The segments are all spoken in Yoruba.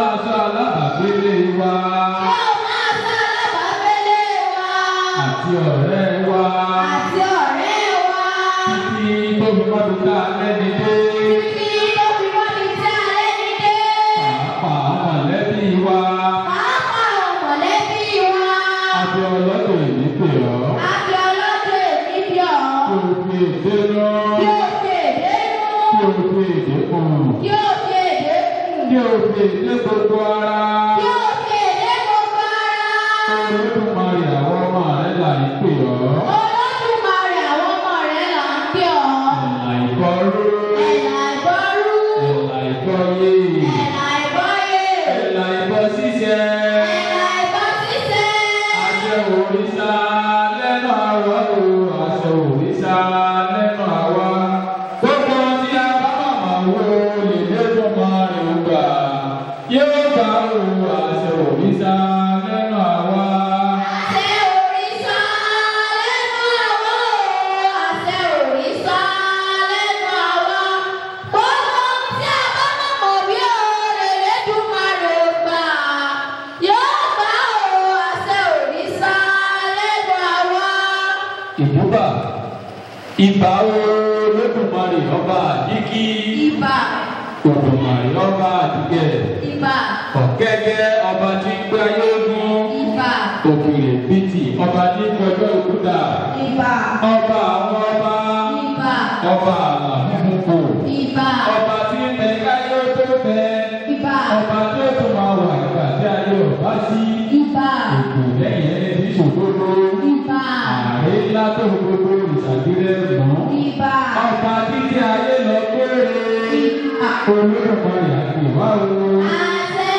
máa sọ alábàágbélé wa. Kí o máa sọ alábàágbélé wa. Àti ọ̀rẹ́ wa. Àti ọ̀rẹ́ wa. Títí tó fi mọ́bi tá a lẹ́ni dé. Títí tó fi mọ́bi tá a lẹ́ni dé. Pàápàá mọ̀lẹ́bí wa. Pàápàá mọ̀lẹ́bí wa. Abẹ́ ọlọ́dọ̀ èmi pè ọ́. Abẹ́ ọlọ́dọ̀ èmi pè ọ́. Kí o fi èdè nú. Kí o fi èdè nú. Kí o fi èdè kùn. Kí o fi èdè kùn. Kí o fi èdè gbogbo ara. Kí o fi èdè gbogbo ara. Olódùmarè àwọn ọmọ rẹ̀ là ń pè ọ́. Olódùmarè àwọn ọmọ rẹ̀ là ń pè ọ́. Ẹ̀là ìbọrú. Ẹ̀là ìbọrú. Ẹ̀là ìbọyè. Ẹ̀là ìbọyè. Ẹ̀là ìbọ ṣíṣẹ. Ẹ̀là ìbọ ṣíṣẹ. Àṣẹ òrìṣà lẹ́nu àwa o. Àṣẹ òrìṣà lẹ́nu àwa. Gbogbo tí a bá màmá wo lè lẹ́dùnmarè gbà. Yóò bá o àṣẹ òrìṣà lẹ́nu àwa. Àṣẹ òrìṣà lẹ́nu àwa o. Àṣẹ òrìṣà lẹ́nu àwa. Gbogbo tí a bá mọ̀mọ́ bí o lè lẹ́dùnmarè gbà. Yóò gbà o. Àṣẹ òrìṣà lẹ́nu àwa. Ìbúbà ìbà Olódùmarè ọba àdíkí. Ìbà. Òdùmarè ọba àdìgẹ̀. Ìbà. Ọ̀kẹ́kẹ́ ọba tí ń gbé ayé ogun. Ìbà. Òkèrè bìtì ọba tí ń gbọjọ́ òkúta. Ìbà. Ọba àwọn ọba. Ìbà. Ọba àlà fífún kò. Ìbà. Ọba tí ń bẹ káyé tó bẹ. Ìbà. Ọba tí ó tún máa wà nígbà tí ayé ọba sí. Ìbà. Ètò lẹ́yìn ẹni tí ṣòdodo. Ìbà. Ààrẹ ńlá tó gbogbo ìṣàdúrẹ́ mọ́. Ìbà. Ọba títí ayé lọ péré. Ìbà. Olódùmarè àgbèwá o. Àṣẹ.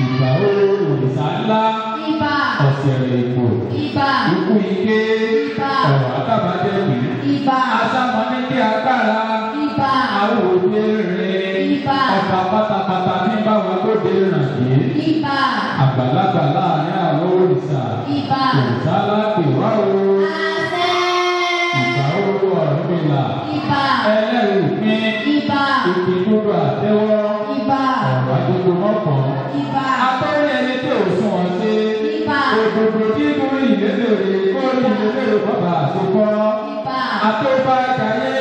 Ìbà o òrìṣà ńlá. Ìbà. Ọ̀sẹ̀rẹ̀ ìbò. Ìbà. Ikú ike. Ìbà. Ọ̀rọ̀ àtàbàjẹ́ pè. Ìbà. Asámọ ní kí agbára. Ìbà. Àwọn òde rìn. Ìbà. Ọba pátápátá ní báwọn tó dé ràn dé. Ìbà. Àgbàlagbà láàrin àwọn òrìṣà. Ìbà. Òrìṣà lápè wá o. Àṣẹ. Ìbà o Ọ̀rúnmìlà. Ìbà. Ẹlẹ́rìí ìpín. Ìbà. Ìpín dúdú àtẹ́wọ́. Ìbà. Ọ̀rọ̀ àdúgbò mọ́kàn. Ìbà. Atọ́rí ẹni tí ò sún wọn sí. Ìbà. Òdòdó tí lórí ìlélèrè kórì ìlélèrè bàbá àṣekọ́. Ìbà. Àtọ́fà jayé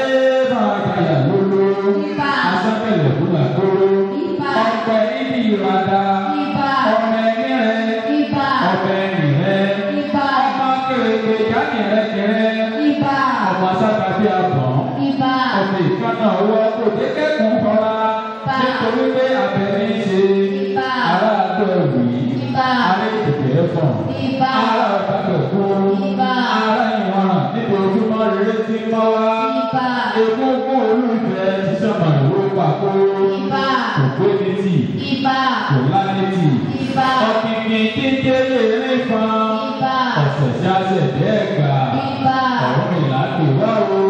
máa jayà lóló. Ìbà. Asákẹ̀lẹ̀ fúnà kóró. Ìbà. Ọ̀pẹ níbi ìrada. Ìbà. Ọmọ ẹni rẹ. Ìbà. Ọmọ ẹni rẹ. Ìbà. Ọmọ kéréje jáde rẹ kẹrẹ. Ìbà. Ọmọ sábàbí àbọ̀n. Ìbà. Ọmọ ìkànnà ọwọ́ kò dé kẹ́kùn fọlá. Ìbà. Nítorí pé abẹ ní í ṣe. Ìbà. Ará àdó ẹ̀wì. Ìbà. Ará ètùtù ẹ̀fọ̀n. Ìbà. Ará ọ̀dàgbẹ̀kú. Ìbà. Ará ìwọ̀n níbi ojúmọ́ rere ti mọ́ wá. Ìbà. Egungun olùfẹ́ ti sọ̀mọ̀ ìwé pàkó. Ìbà. Kò gbé ní tì. Ìbà. Kò lá ní tì. Ìbà. Ọ̀kìnkìn kékeré lè fan. Ìbà. Ọ̀sẹ̀ sí àṣẹ bẹ́ẹ̀ gbà. Ìbà. Ọ̀rúnmìlà pè wá o.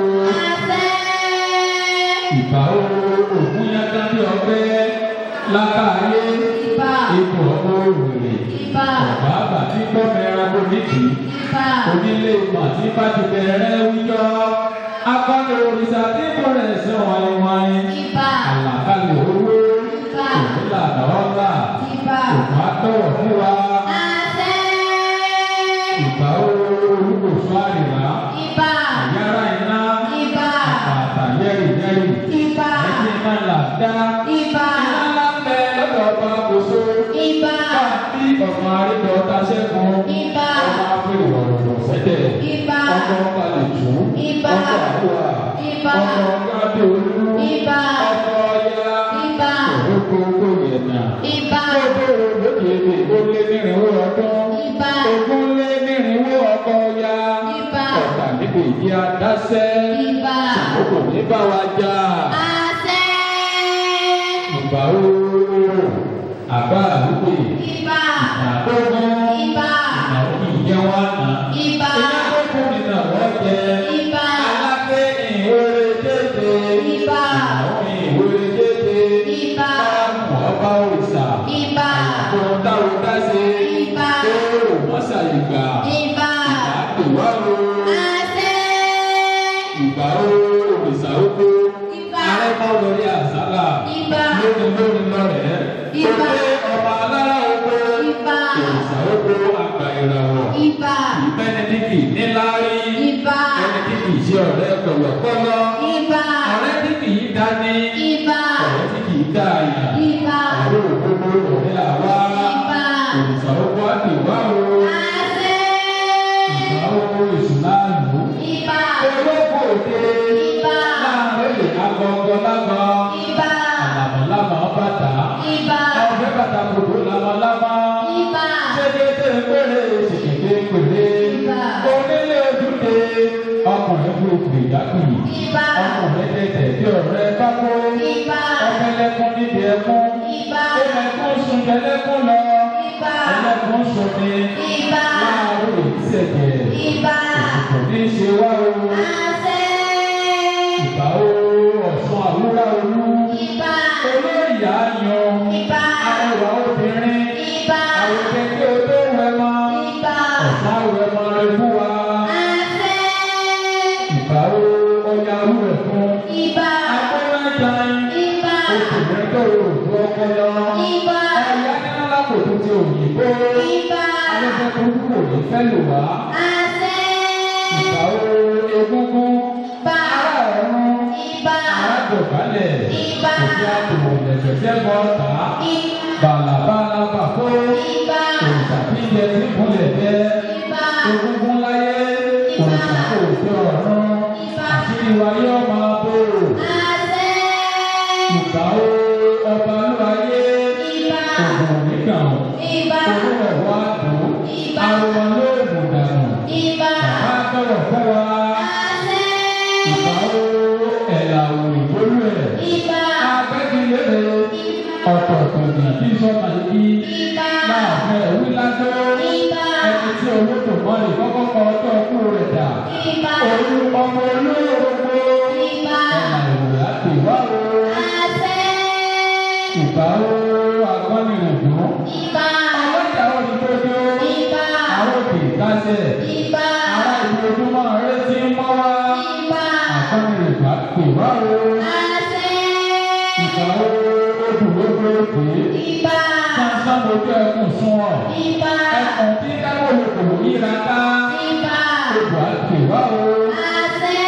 Àṣẹ. Ìbà o ògún yàtọ̀ bí ọgbẹ́ lákàáyé. Ìbà. Ipò ọmọ òwèrè. Ìbà. Ọ̀gá àgbà tí gbọ́mọ ẹranko nídìí. Ìbà. Onílé ìmọ̀ tí bá ti bẹ̀rẹ̀ wíjọ́. Akọni òrìṣà tí kò rẹ̀ sí wáyéwáyé. Ìbà. Àlàkalẹ̀ owó. Ìbà. Òmìnira ọ̀la. Ìbà. Ògùn àtọ̀rọ̀ fún wa. Àṣẹ. Ìbà o olùkóso àrìrá. Ìbà. Àyàrá iná. Ìbà. Àpàtà yẹ́rì yẹ́rì. Ìbà. Ẹ̀sìn máa là dá. Ìbà. Iná ńlá ń bẹ lọ́dọ̀ ọba kòso. Ìbà. Káàdì ọmọ àrídọ́ta ṣẹ́gun. Ìbà. Ọmọ afẹ́rẹ́ ọ̀rọ̀ sẹ́dẹ̀. Ìbà. Ọkọ̀ ọba lè jù. Ìbà. Ọkọ̀ àdúrà. Ìbà. Ọkọ̀ ọ̀gádé olú. Ìbà. Ọkọ̀ ọya. Ìbà. Òrókò kò yẹ̀nà. Ìbà. Ó bèrè lóde èdè ó lé nírìnwó ọdún. Ìbà. Ogún lé nírìnwó ọkọ̀ ọya. Ìbà. Ọ̀tà níbi ìdí adáṣẹ́. Ìbà. Ṣàkókò ní bá wa jà. Àṣẹ. Ìbà ooo. Àbá àrùkè. Ìbà. Ìbà tó gún. Ìbà. Ìbà òkè ìjẹun àná. Ìbà. Iná tó kún nínú àwọn jẹ. Ìbà. Aláfẹ́ ìwúre tètè. Ìbà. Àwọn ìwúre tètè. Ìbà. Báàmù ọba òrìṣà. Ìbà. Àyàfó táwọn dáṣe. Ìbà. Kóòrò mọ́ṣà ìgbà. Ìbà. Ìgbà pè wá o. Àṣẹ. Ìgbà o òrìṣà oko. Ìbà. Arẹ́mọ́ lórí àsálà. Ìbà. Lórí lórí lọ́rẹ̀ẹ́. Ìbà. Òde ọba alára oko. Ìbà. Òrìṣà oko àgbà ìràwọ̀. Ìbà. Ìbẹ́ni tí kì í níláárí. Ìbà. Ẹni tí kì í ṣe ọ̀rẹ́ kọ̀lọ̀kọ̀lọ̀. Ìbà. Ọ̀rẹ́ tí kì í dání. Ìbà. Ọ̀rẹ́ tí kì í dá àyàn. Ìbà. Ọ̀rẹ́ òdodo ọ̀rẹ́ àwa. Ìbà. Òrìṣà oko àgbèwá o. Àṣẹ. Ìbà o ìsúnáàlú. Ìbà. Olóko òde. Ìbà. Láàrin èlé agbọ̀ngàn lágbọ̀n. Ìbà. Àlàmọ̀lámọ̀ bàtà. Ìbà. Ọ̀fẹ́ bàtà gbogbo lámọ̀lámọ̀. Ìbà. Ṣégede péré ṣèkéde péré. Ìbà. Onílé ojúde. Ọkùnrin burúkú ìdákùrì. Ìbà. Ọkùnrin tẹ̀tẹ̀ bí ọ̀rẹ́ pákó. Ìbà. Ọmọlẹ́kùn níbi ẹkún. Ìbà. Ẹlẹ́kùn sun jẹlẹ́kùn lọ. Ìbà. Ẹlẹ́kùn sun ni. Ìbà. Láàárọ̀ ìṣẹ̀jẹ̀. Ìbà. Kò ní ṣe wá o. Àṣẹ. Ìbà o ọ̀sán àwúrà olú. Ìbà. Olóyè àyàn. Ìbà. Arẹwà obìnrin. Ìbà. Àwọn kẹ̀kẹ́ olówó ẹ̀mọ. Ìbà. Ọ̀sán àwọ̀ ẹ̀mọ rẹ̀ fún wa. Àṣẹ. Ìbà o ọya arú ẹ̀ fún. Ìbà. Agbónájà Ìbà. obìnrin tó rò fún ọpọlọ. Ìbà. Ọ̀yá nínú lápòtò ti òyìnbó. Ìbà. Alẹ́fẹ́ burúkú kò ní fẹ́ lò wá. Àṣẹ. Ìbà o egúngún. Ìbà. Ará ọ̀run. Ìbà. Ará dọ̀bálẹ̀. Ìbà. Òkè àtòwò lẹ̀fẹ̀jẹ̀ bọ́ ta. Ìbà. Bàlàbàlà bàkó. Ìbà. Òrìṣà tí ń jẹ tí múlẹ̀ jẹ́. Ìbà. Egúngún láyé. Òrìṣà kò jẹ ọ̀run. Ìbà. Àṣírí wa yóò máa bò. Àṣẹ. Ìbà o ọba ló ayé. Ìbà. Ògùn nígbà. Ìbà. Owó ẹ̀wọ̀ àdó. Ìbà. Àwọn olóògùn dànù. Ìbà. Bàbá tọrọ fún wa. Àṣẹ. Ìbà o ẹ̀là òyìnbólú ẹ̀. Ìbà. Agbẹ́gilére. Ọ̀tọ̀ọ̀tọ̀ ní bí sọ́nà ibi. Ìbà. Láàfin ẹ̀wí lájọ́. Ìbà. Ẹni tí Olódùmarè kọ́kọ́ kọ ọjọ́ ikú rẹ̀ dà. Ìbà. Olú ọmọ olóògbé. Ìbà. Ẹ̀là ìwé àti ìwá o. Àṣẹ. Ìbà o agbọ́nìrìndún. Ìbà. Ọlọ́jà olùdókòwò. Ìbà. Àwọn òkè ìtàsẹ̀. Ìbà. Ará ìlú ojúmọ́ rẹ̀ ti ń mọ́ wá. Ìbà. Àgbọ́nìrìndún àti ìwá o. Àṣẹ. Ìbà o odùlógbòògbé. Ìbà. Sánsán mojú ẹkùn sún ọ̀. Ìbà. Ẹkùn tí dáwọ́ olùkòwò yíra ká. Ìbà. Odò àti ìwá o. Àṣẹ.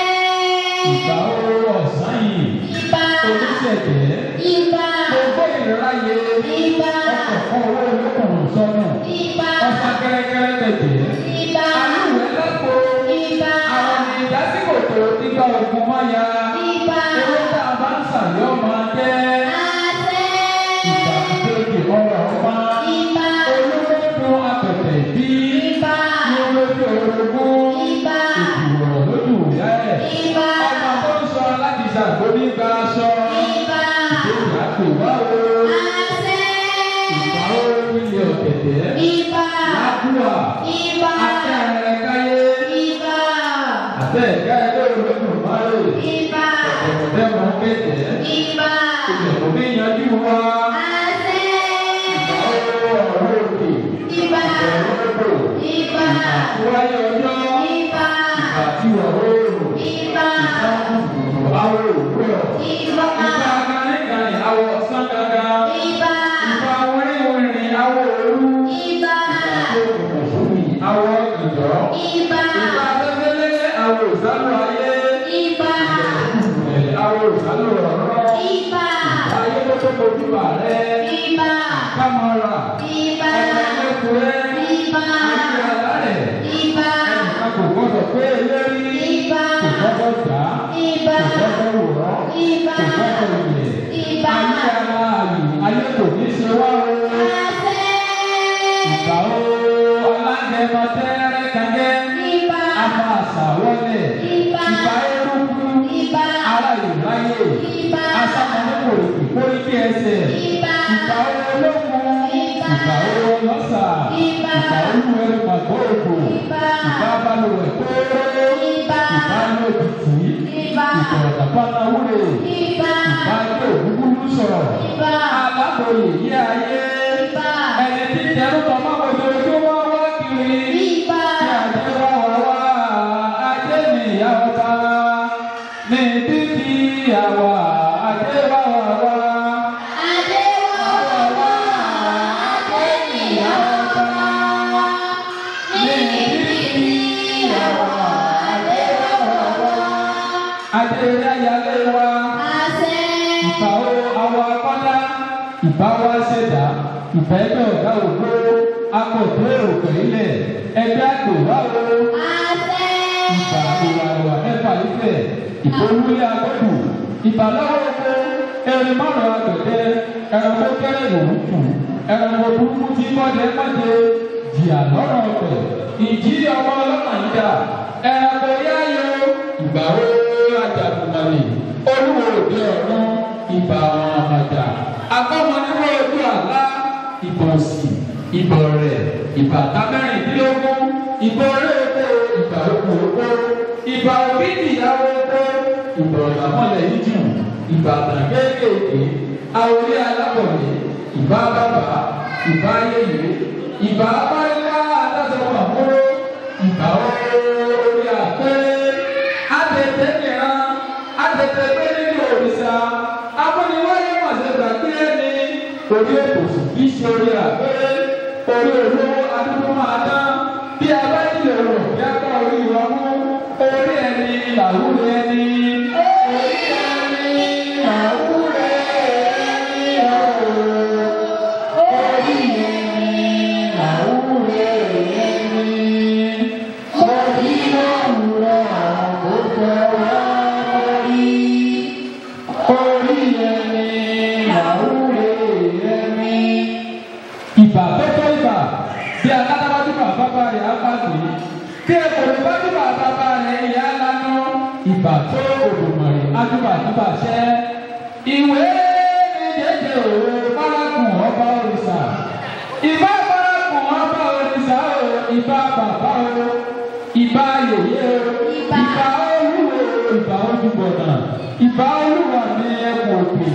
Ìbà o ọ̀sán yìí. Ìbà. Oníṣẹ̀jẹ̀. Ìbà. Gbogbo ìráyè. Ìbà. Ọkọ̀ fún owó olókùnrin sọnù. Ìbà. Ọ̀sán kẹ́rẹ́kẹ́rẹ́ tẹ̀jẹ̀. Ìbà. Alúwẹ̀ lápò. Ìbà. Àwọn ni ìdásíkòtò nígbà ogun máya. Ìbà. Ewé tá a bá ń sàn yóò máa jẹ́. Àṣẹ. Ìgbà ìbejì ọ̀rọ̀ ọmọ. Ìbà. Olúmọ̀dún apẹ̀tẹ̀ bí. Ìbà. Ní lójú orogún. Ìbà. Ìdìwọ̀rọ̀ lójú ìyá ẹ̀. Ìbà. Ọmọ tó ń sọ láti ṣàgbó nígbà aṣọ. Ìbà. Ìbejì àpè wá o. Àṣẹ. Ìgbà ó ilé ọ̀gẹ̀dẹ̀. Ìbà. Ládùúà. Ìbà. Akẹ́rẹ́ káyé. Ìbà. Àtẹ̀ ẹ̀ka ẹgbẹ́ Olódùmarè. Ìbà. Ọ̀gẹ̀dẹ̀ mọ̀ kéde. Ìbà. Ìjẹ̀bù ní yanjú wa. Àṣẹ. Ìgbà ó ọ̀rọ̀ òkè. Ìbà. Ọ̀rọ̀ òkò. Ìbà. Ìgbà tí wáyé ọjọ́. Ìbà. Ìgbà tí ọ̀rọ̀ òrùn. Ìbà. Ìgbà kùtùkùtù awọ òwúrọ̀. Ìbà. Ìgbà kaníkaní awọ ọ̀sán gangan. Ìbà. Ìgbà wíríwìrì awọ òru. Ìbà. Ìgbà tó kùkù fún mi awọ ìjọ. Ìbà. Ìgbà afẹ́fẹ́lẹ́ awọ ìsálú ayé. Ìbà. Ìgbà awọ ìsálú ọ̀rọ̀. Ìbà. Ìgbà ayé tó tó kojú bà rẹ̀. Ìbà. Kámọ́ra. Ìbà. Ẹ̀ka ẹlẹ́kùnrẹ́. Ìbà. Ayé alárẹ̀. Ìbà. Ẹnìkan kò gbọ́dọ̀ pé eléri. Ìbà. Kò gbọ́dọ̀ jà. Ìbà. Kò gbọ́dọ̀ wòrán. Ìbà. Kò gbọ́dọ̀ yẹ̀. Ìbà. Ayé ara àyè ayé kò ní ṣe wá o. Àṣẹ. Ìgbà o alágẹmọ tẹ́rẹ́ kangẹ́. Ìbà. Afa àṣà wọlé. Ìbà. Ìgbà eruku. Ìbà. Ara ìráyè. Ìbà. Asámọ́lé kò rí kóríkì ẹsẹ̀. Ìbà. Ìgbà olókun. Ìbà. Ìgbà olọ́sà. Ìbà. Ìgbà olúwẹ̀rẹ̀ màgbóògò. Ìbà. Ìgbà balùwẹ̀ kóró. Ìbà. Ìgbà lójijì. Ìbà. Ìgbà ọ̀dàpánáwúrè. Ìbà. Ìgbà ilé ògúngúlú sọ̀rọ̀. Ìbà. Alábòye yí ayé. Ìbà. Ẹni tí tẹrú tọmọ ojoojúmọ́ wá kiri. Ìbà. Tí ajé wá wá wá, ajé nìyá ọba. Níbi tí àwa ajé wá wá wá. Adé wá wá wá. Ìbá wá ṣẹ̀dá, ìbá ẹgbẹ́ ọ̀gá ògbó, akọ̀tún èrò ilẹ̀, ẹgbẹ́ àgbò wá o. Àṣẹ. Ìbà ìwàlùwà mẹ́fà ìfẹ́, ìbò olúlé agbọ́dù, ìbà lọ́wọ́ oko, erin márùn-ún agbẹ̀dẹ, ẹranko kẹ́rẹ́ lòún kù, ẹranko burúkú tí mọ́dẹ mọ́dẹ, jìyà lọ́rọ̀ ọ̀pẹ̀, ìjì ọmọ ọlọ́mọ yìí dà, ẹranko yáyọ, ìbà ó ajagunmalè, olúwo òde ọ̀run, ìbà àwọn àmàjà, akọ́mọ níwọ̀ ojú àlá, ìbà òsì, ìbà ọ̀rẹ́, ìbà támẹ́rìndínlógún, ìbà ọ̀rẹ́ oko, ìbà oko oko, ìbà òbí ìyàwó oko, ìbà ọ̀làmọ́lẹ̀ yíjù, ìbà àtàkékèké, àwòrán alákọ̀wé, ìbà bàbà, ìbà yèyé, ìbà abáríwá adásọ̀pọ̀ ìbà orí àpé, àtẹ̀tẹ̀ nìran, àtẹ̀tẹ̀ pé nínú òrìṣà, amúniwáyé mọ̀sẹ̀ gbàgbé ẹni, orí òkòsù kì í ṣe orí àpé, orí olówó adúgbò máa dán, bí a bá nílò rò bí a bá orí wa mú, orí ẹni làwúre ẹni. Orí ẹni làwúre ẹni ooo. Orí ẹni làwúre ẹni. Orí làwúre àkókò wá lórí. Orí ẹni làwúre ẹni. Ìbà tó ìbà bí alábàdúbà bàbá rẹ̀ á bá gbé. Bí ẹ̀kọ́ bàdúbà bàbá rẹ̀ ìyá lánà. Ìbà tó Òdùmarè adúbàdúbà ṣẹ́. Ìwé ní jẹ́jẹ́ òwe bárakùn ọba òrìṣà. Ìbá bárakùn ọba òrìṣà o, ìbá bàbá o, ìbá yèyé o, Ìbà. ìbá olúwo, ìbá ojúbọ̀nà, ìbá olúwa ní ẹkùn òkè.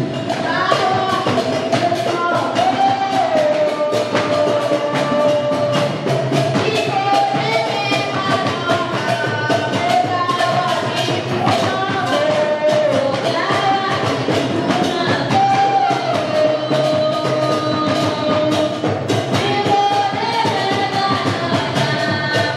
Thank you.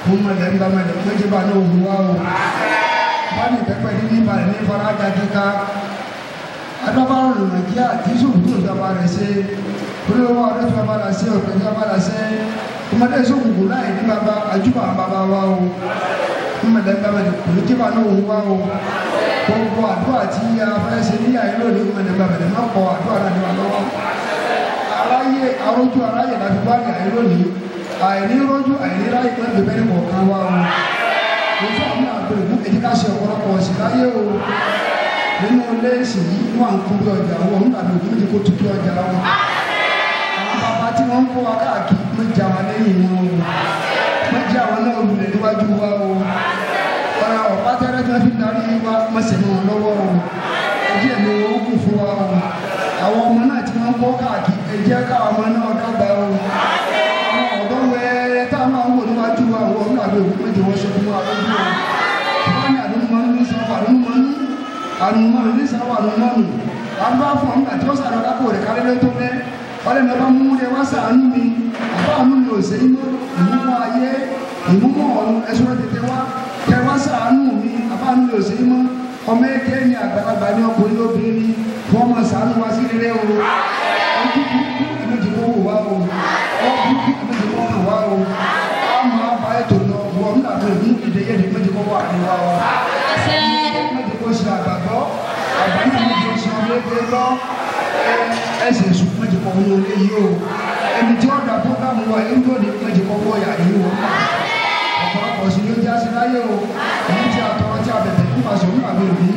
Mọ̀lẹ́ ń bá mọ̀lẹ́ méjìlá ní òwú wa o. Báni pẹ́pẹ́ ní ìbàlẹ̀ ní farajà kíká. Adọ́bárò Nàìjíríà tí sòkòtò ìjọba rẹ̀ ṣe. Olówó ọdún tí bàbá rẹ̀ ṣe òkè tí bàbá rẹ̀ ṣe. Ọmọdé sòkòtò láì ní bàbá àjùbà bàbá wa o. Mọ̀lẹ́ ń bá mọ̀lẹ́ méjìlá ní òwú wa o. Gbogbo àdúrà tí a fẹ́ ṣe ní àyè lónìí mọ̀lẹ́ ń bá mọ̀lẹ́ má kọ àdúrà náà ní wa lọ́wọ́. Aráyé arójú aráyé láti wá ní àyè lónìí. Àìní rójú àìní ráyè pé bèbè ní kọ̀ọ̀kan wá o. Mo fún àwọn àgbèrè fún èyí ká ṣe ọ̀pọ̀lọpọ̀ ọ̀sìn láyé o. Nínú léèsì yìí wọ́n à ń kú bí ọjà wọn, nígbà tó kú kó tu bí ọjà wọn. Àwọn bàbá tí wọ́n ń kó wa káàkiri wọ́n já wa lẹ́yìn wọn o. Wọ́n já wa náà lulẹ̀ níwájú wa o. Ọ̀rọ̀ ọ̀pá tẹ́rẹ́ tí wọ́n fi darí wa wọ́n sì mú wọn lọ́wọ́ o. Ẹjẹ́ mi wọ́n kù fún wa o. Àwọn ọmọ náà tí wọ́n ń kó káàkiri ẹ jẹ́ káwọn ọmọ náà dàgbà o. Ọ̀dọ́ wẹ́rẹ́ tá a máa ń wò níwájú wa wọ́n ń gbàgbé òkú méje wọ́n ṣe fún wa lójú o. Wọ́n ní àdúmọ̀nù ní sáwọ́ àdúmọ̀nù àdúmọ̀nù ní sáwọ́ àdúmọ̀nù. Àdúrà fún ọ̀nà tí ó sàrọ̀ kápò rẹ̀ kálẹ́ ló tó bẹ́. Ọlẹ́ mi bá mú lé wá sàánú mi. Àbá àánú mi ò ṣe inú ìmúmọ́ ayé ìmúmọ́ ọ̀run ẹ̀ṣọ́ tètè wá. Kẹ wá sàánú mi àbá àánú mi ò ṣe inú. Ọmọ eke ni àgbàlagbà ní ọkùnrin obìnrin ni wọ́n máa sàánú wa sí rere o. Ojú kúkú ìmọ̀jì kó wò wá o. Ọkùnrin ìmọ̀jì kó wò wá o. A máa bá ètò lọ wọ́n ń dàgbé ní ìdèyẹ ní ìmọ̀jì kó wà ní wa o. Ìmọ̀jì kó ṣe àgbàgbọ́ àgbà náà ìmọ̀jì kó ṣe ọmọ ẹgbẹ́ lọ. Ẹsẹ̀ sùn ìmọ̀jì kó wọlé yìí o. Ẹni tí ó da fúgàmù wa yìí tó ní ìmọ̀jì kó wọ yà yìí o. Ọ̀pọ̀lọpọ̀ sí ló já sí láyé o. Èyí tí a tọrọ tí a bẹ̀bẹ̀ fún pàṣẹ òun àbí òní.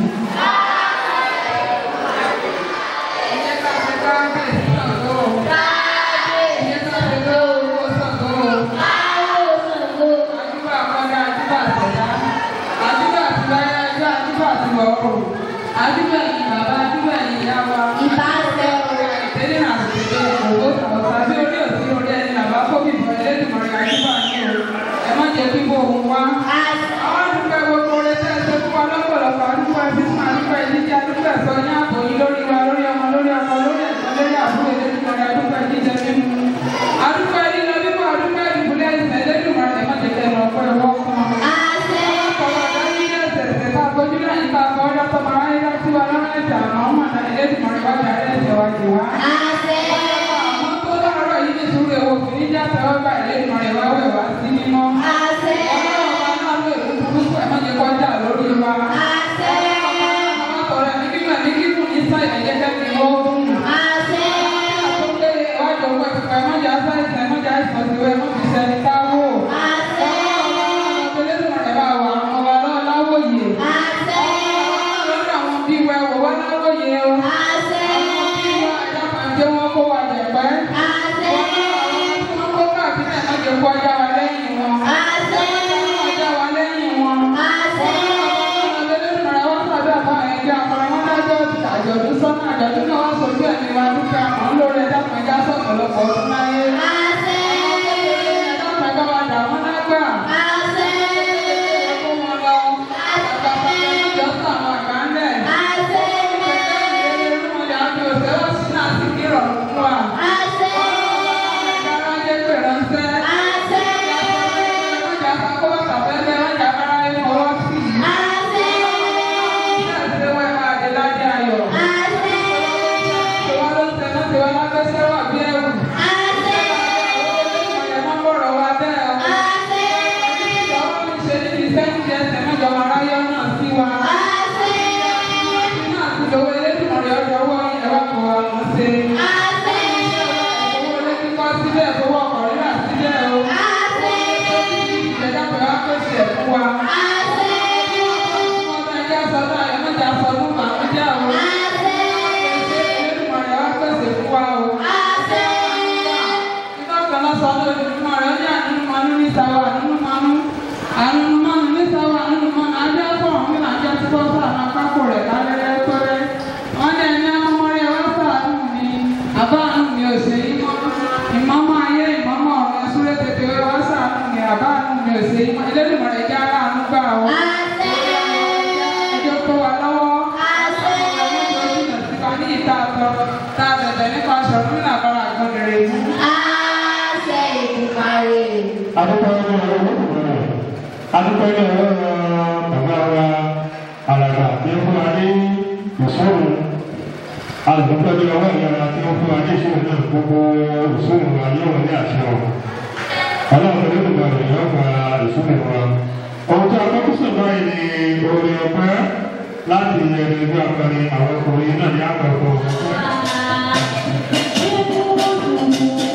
Adúpẹ́ ní ọwọ́ bàbá wa alàgbà tí ó fún wa ní ìṣòro. Adúpẹ́ ní ọwọ́ ìyá wa tí ó fún wa ní ìṣòro náà gbogbo ìṣòro wa yóò wọlé àṣẹ wọn. Ọlọ́run ló ń gbàgbé yóò gba ìṣòro wa. Ohun tí a kọ́kọ́ sọ báyìí ni orin ọpẹ́ láti ẹni ẹgbẹ́ akọrin àwọn ọkùnrin náà ní àkọ́kọ́. Thank you.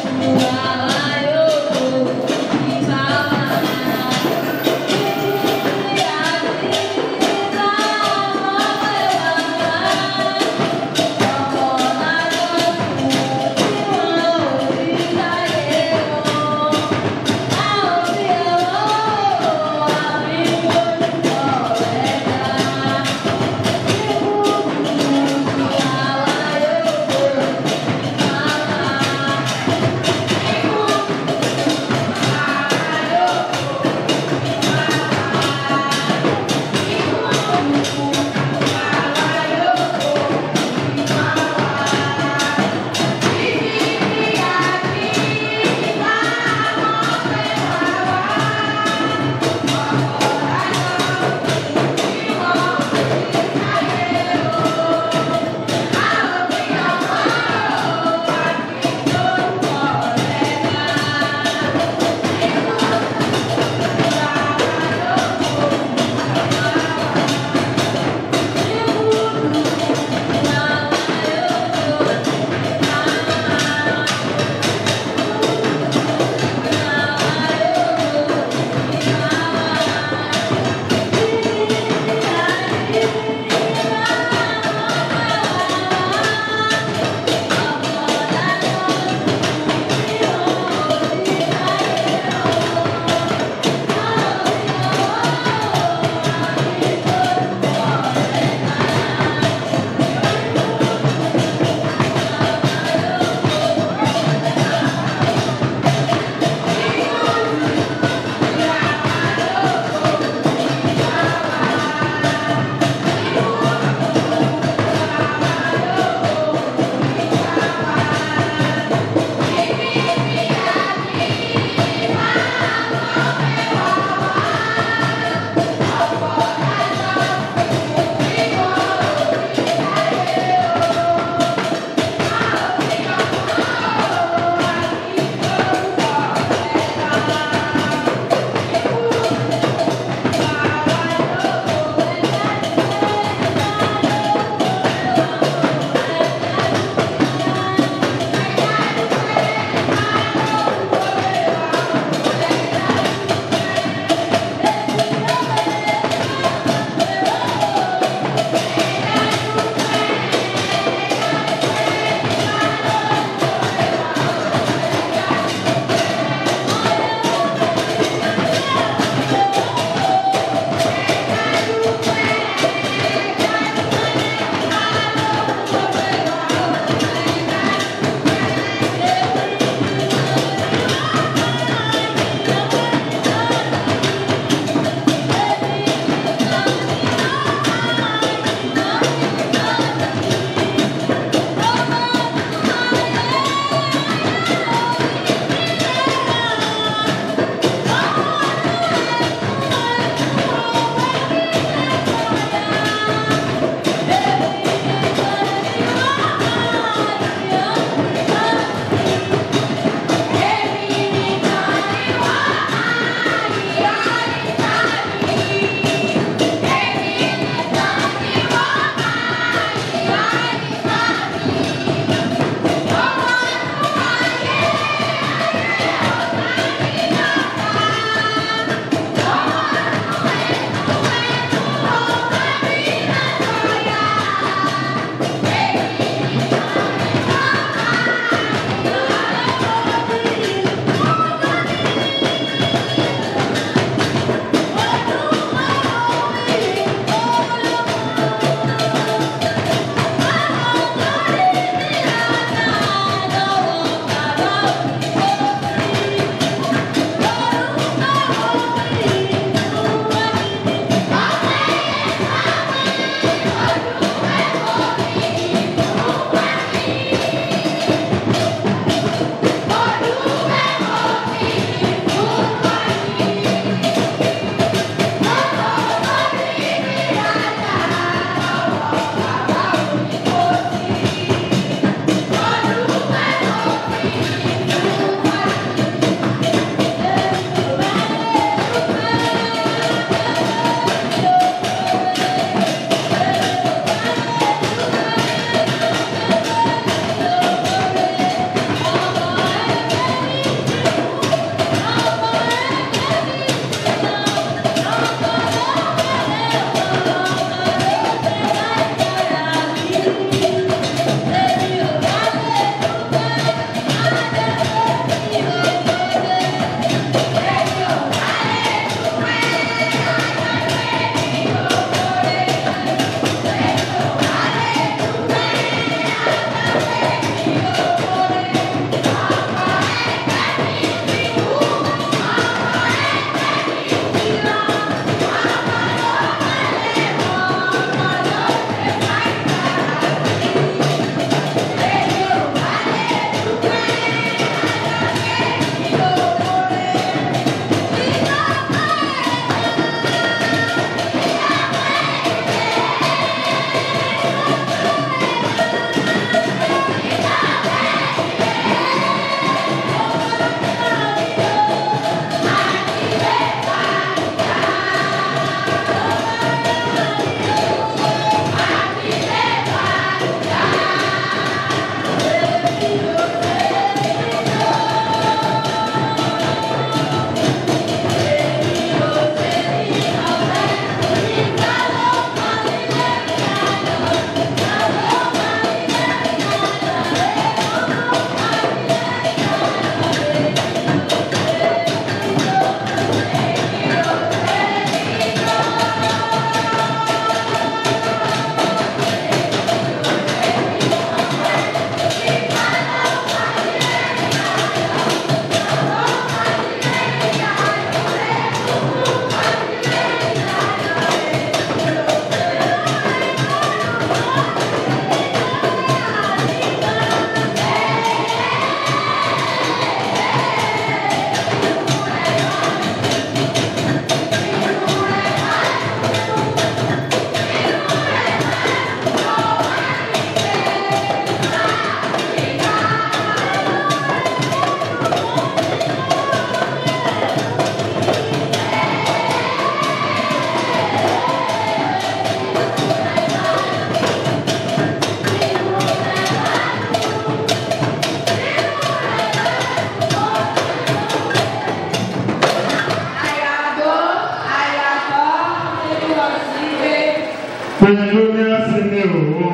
Pé ló ní àsìmí o,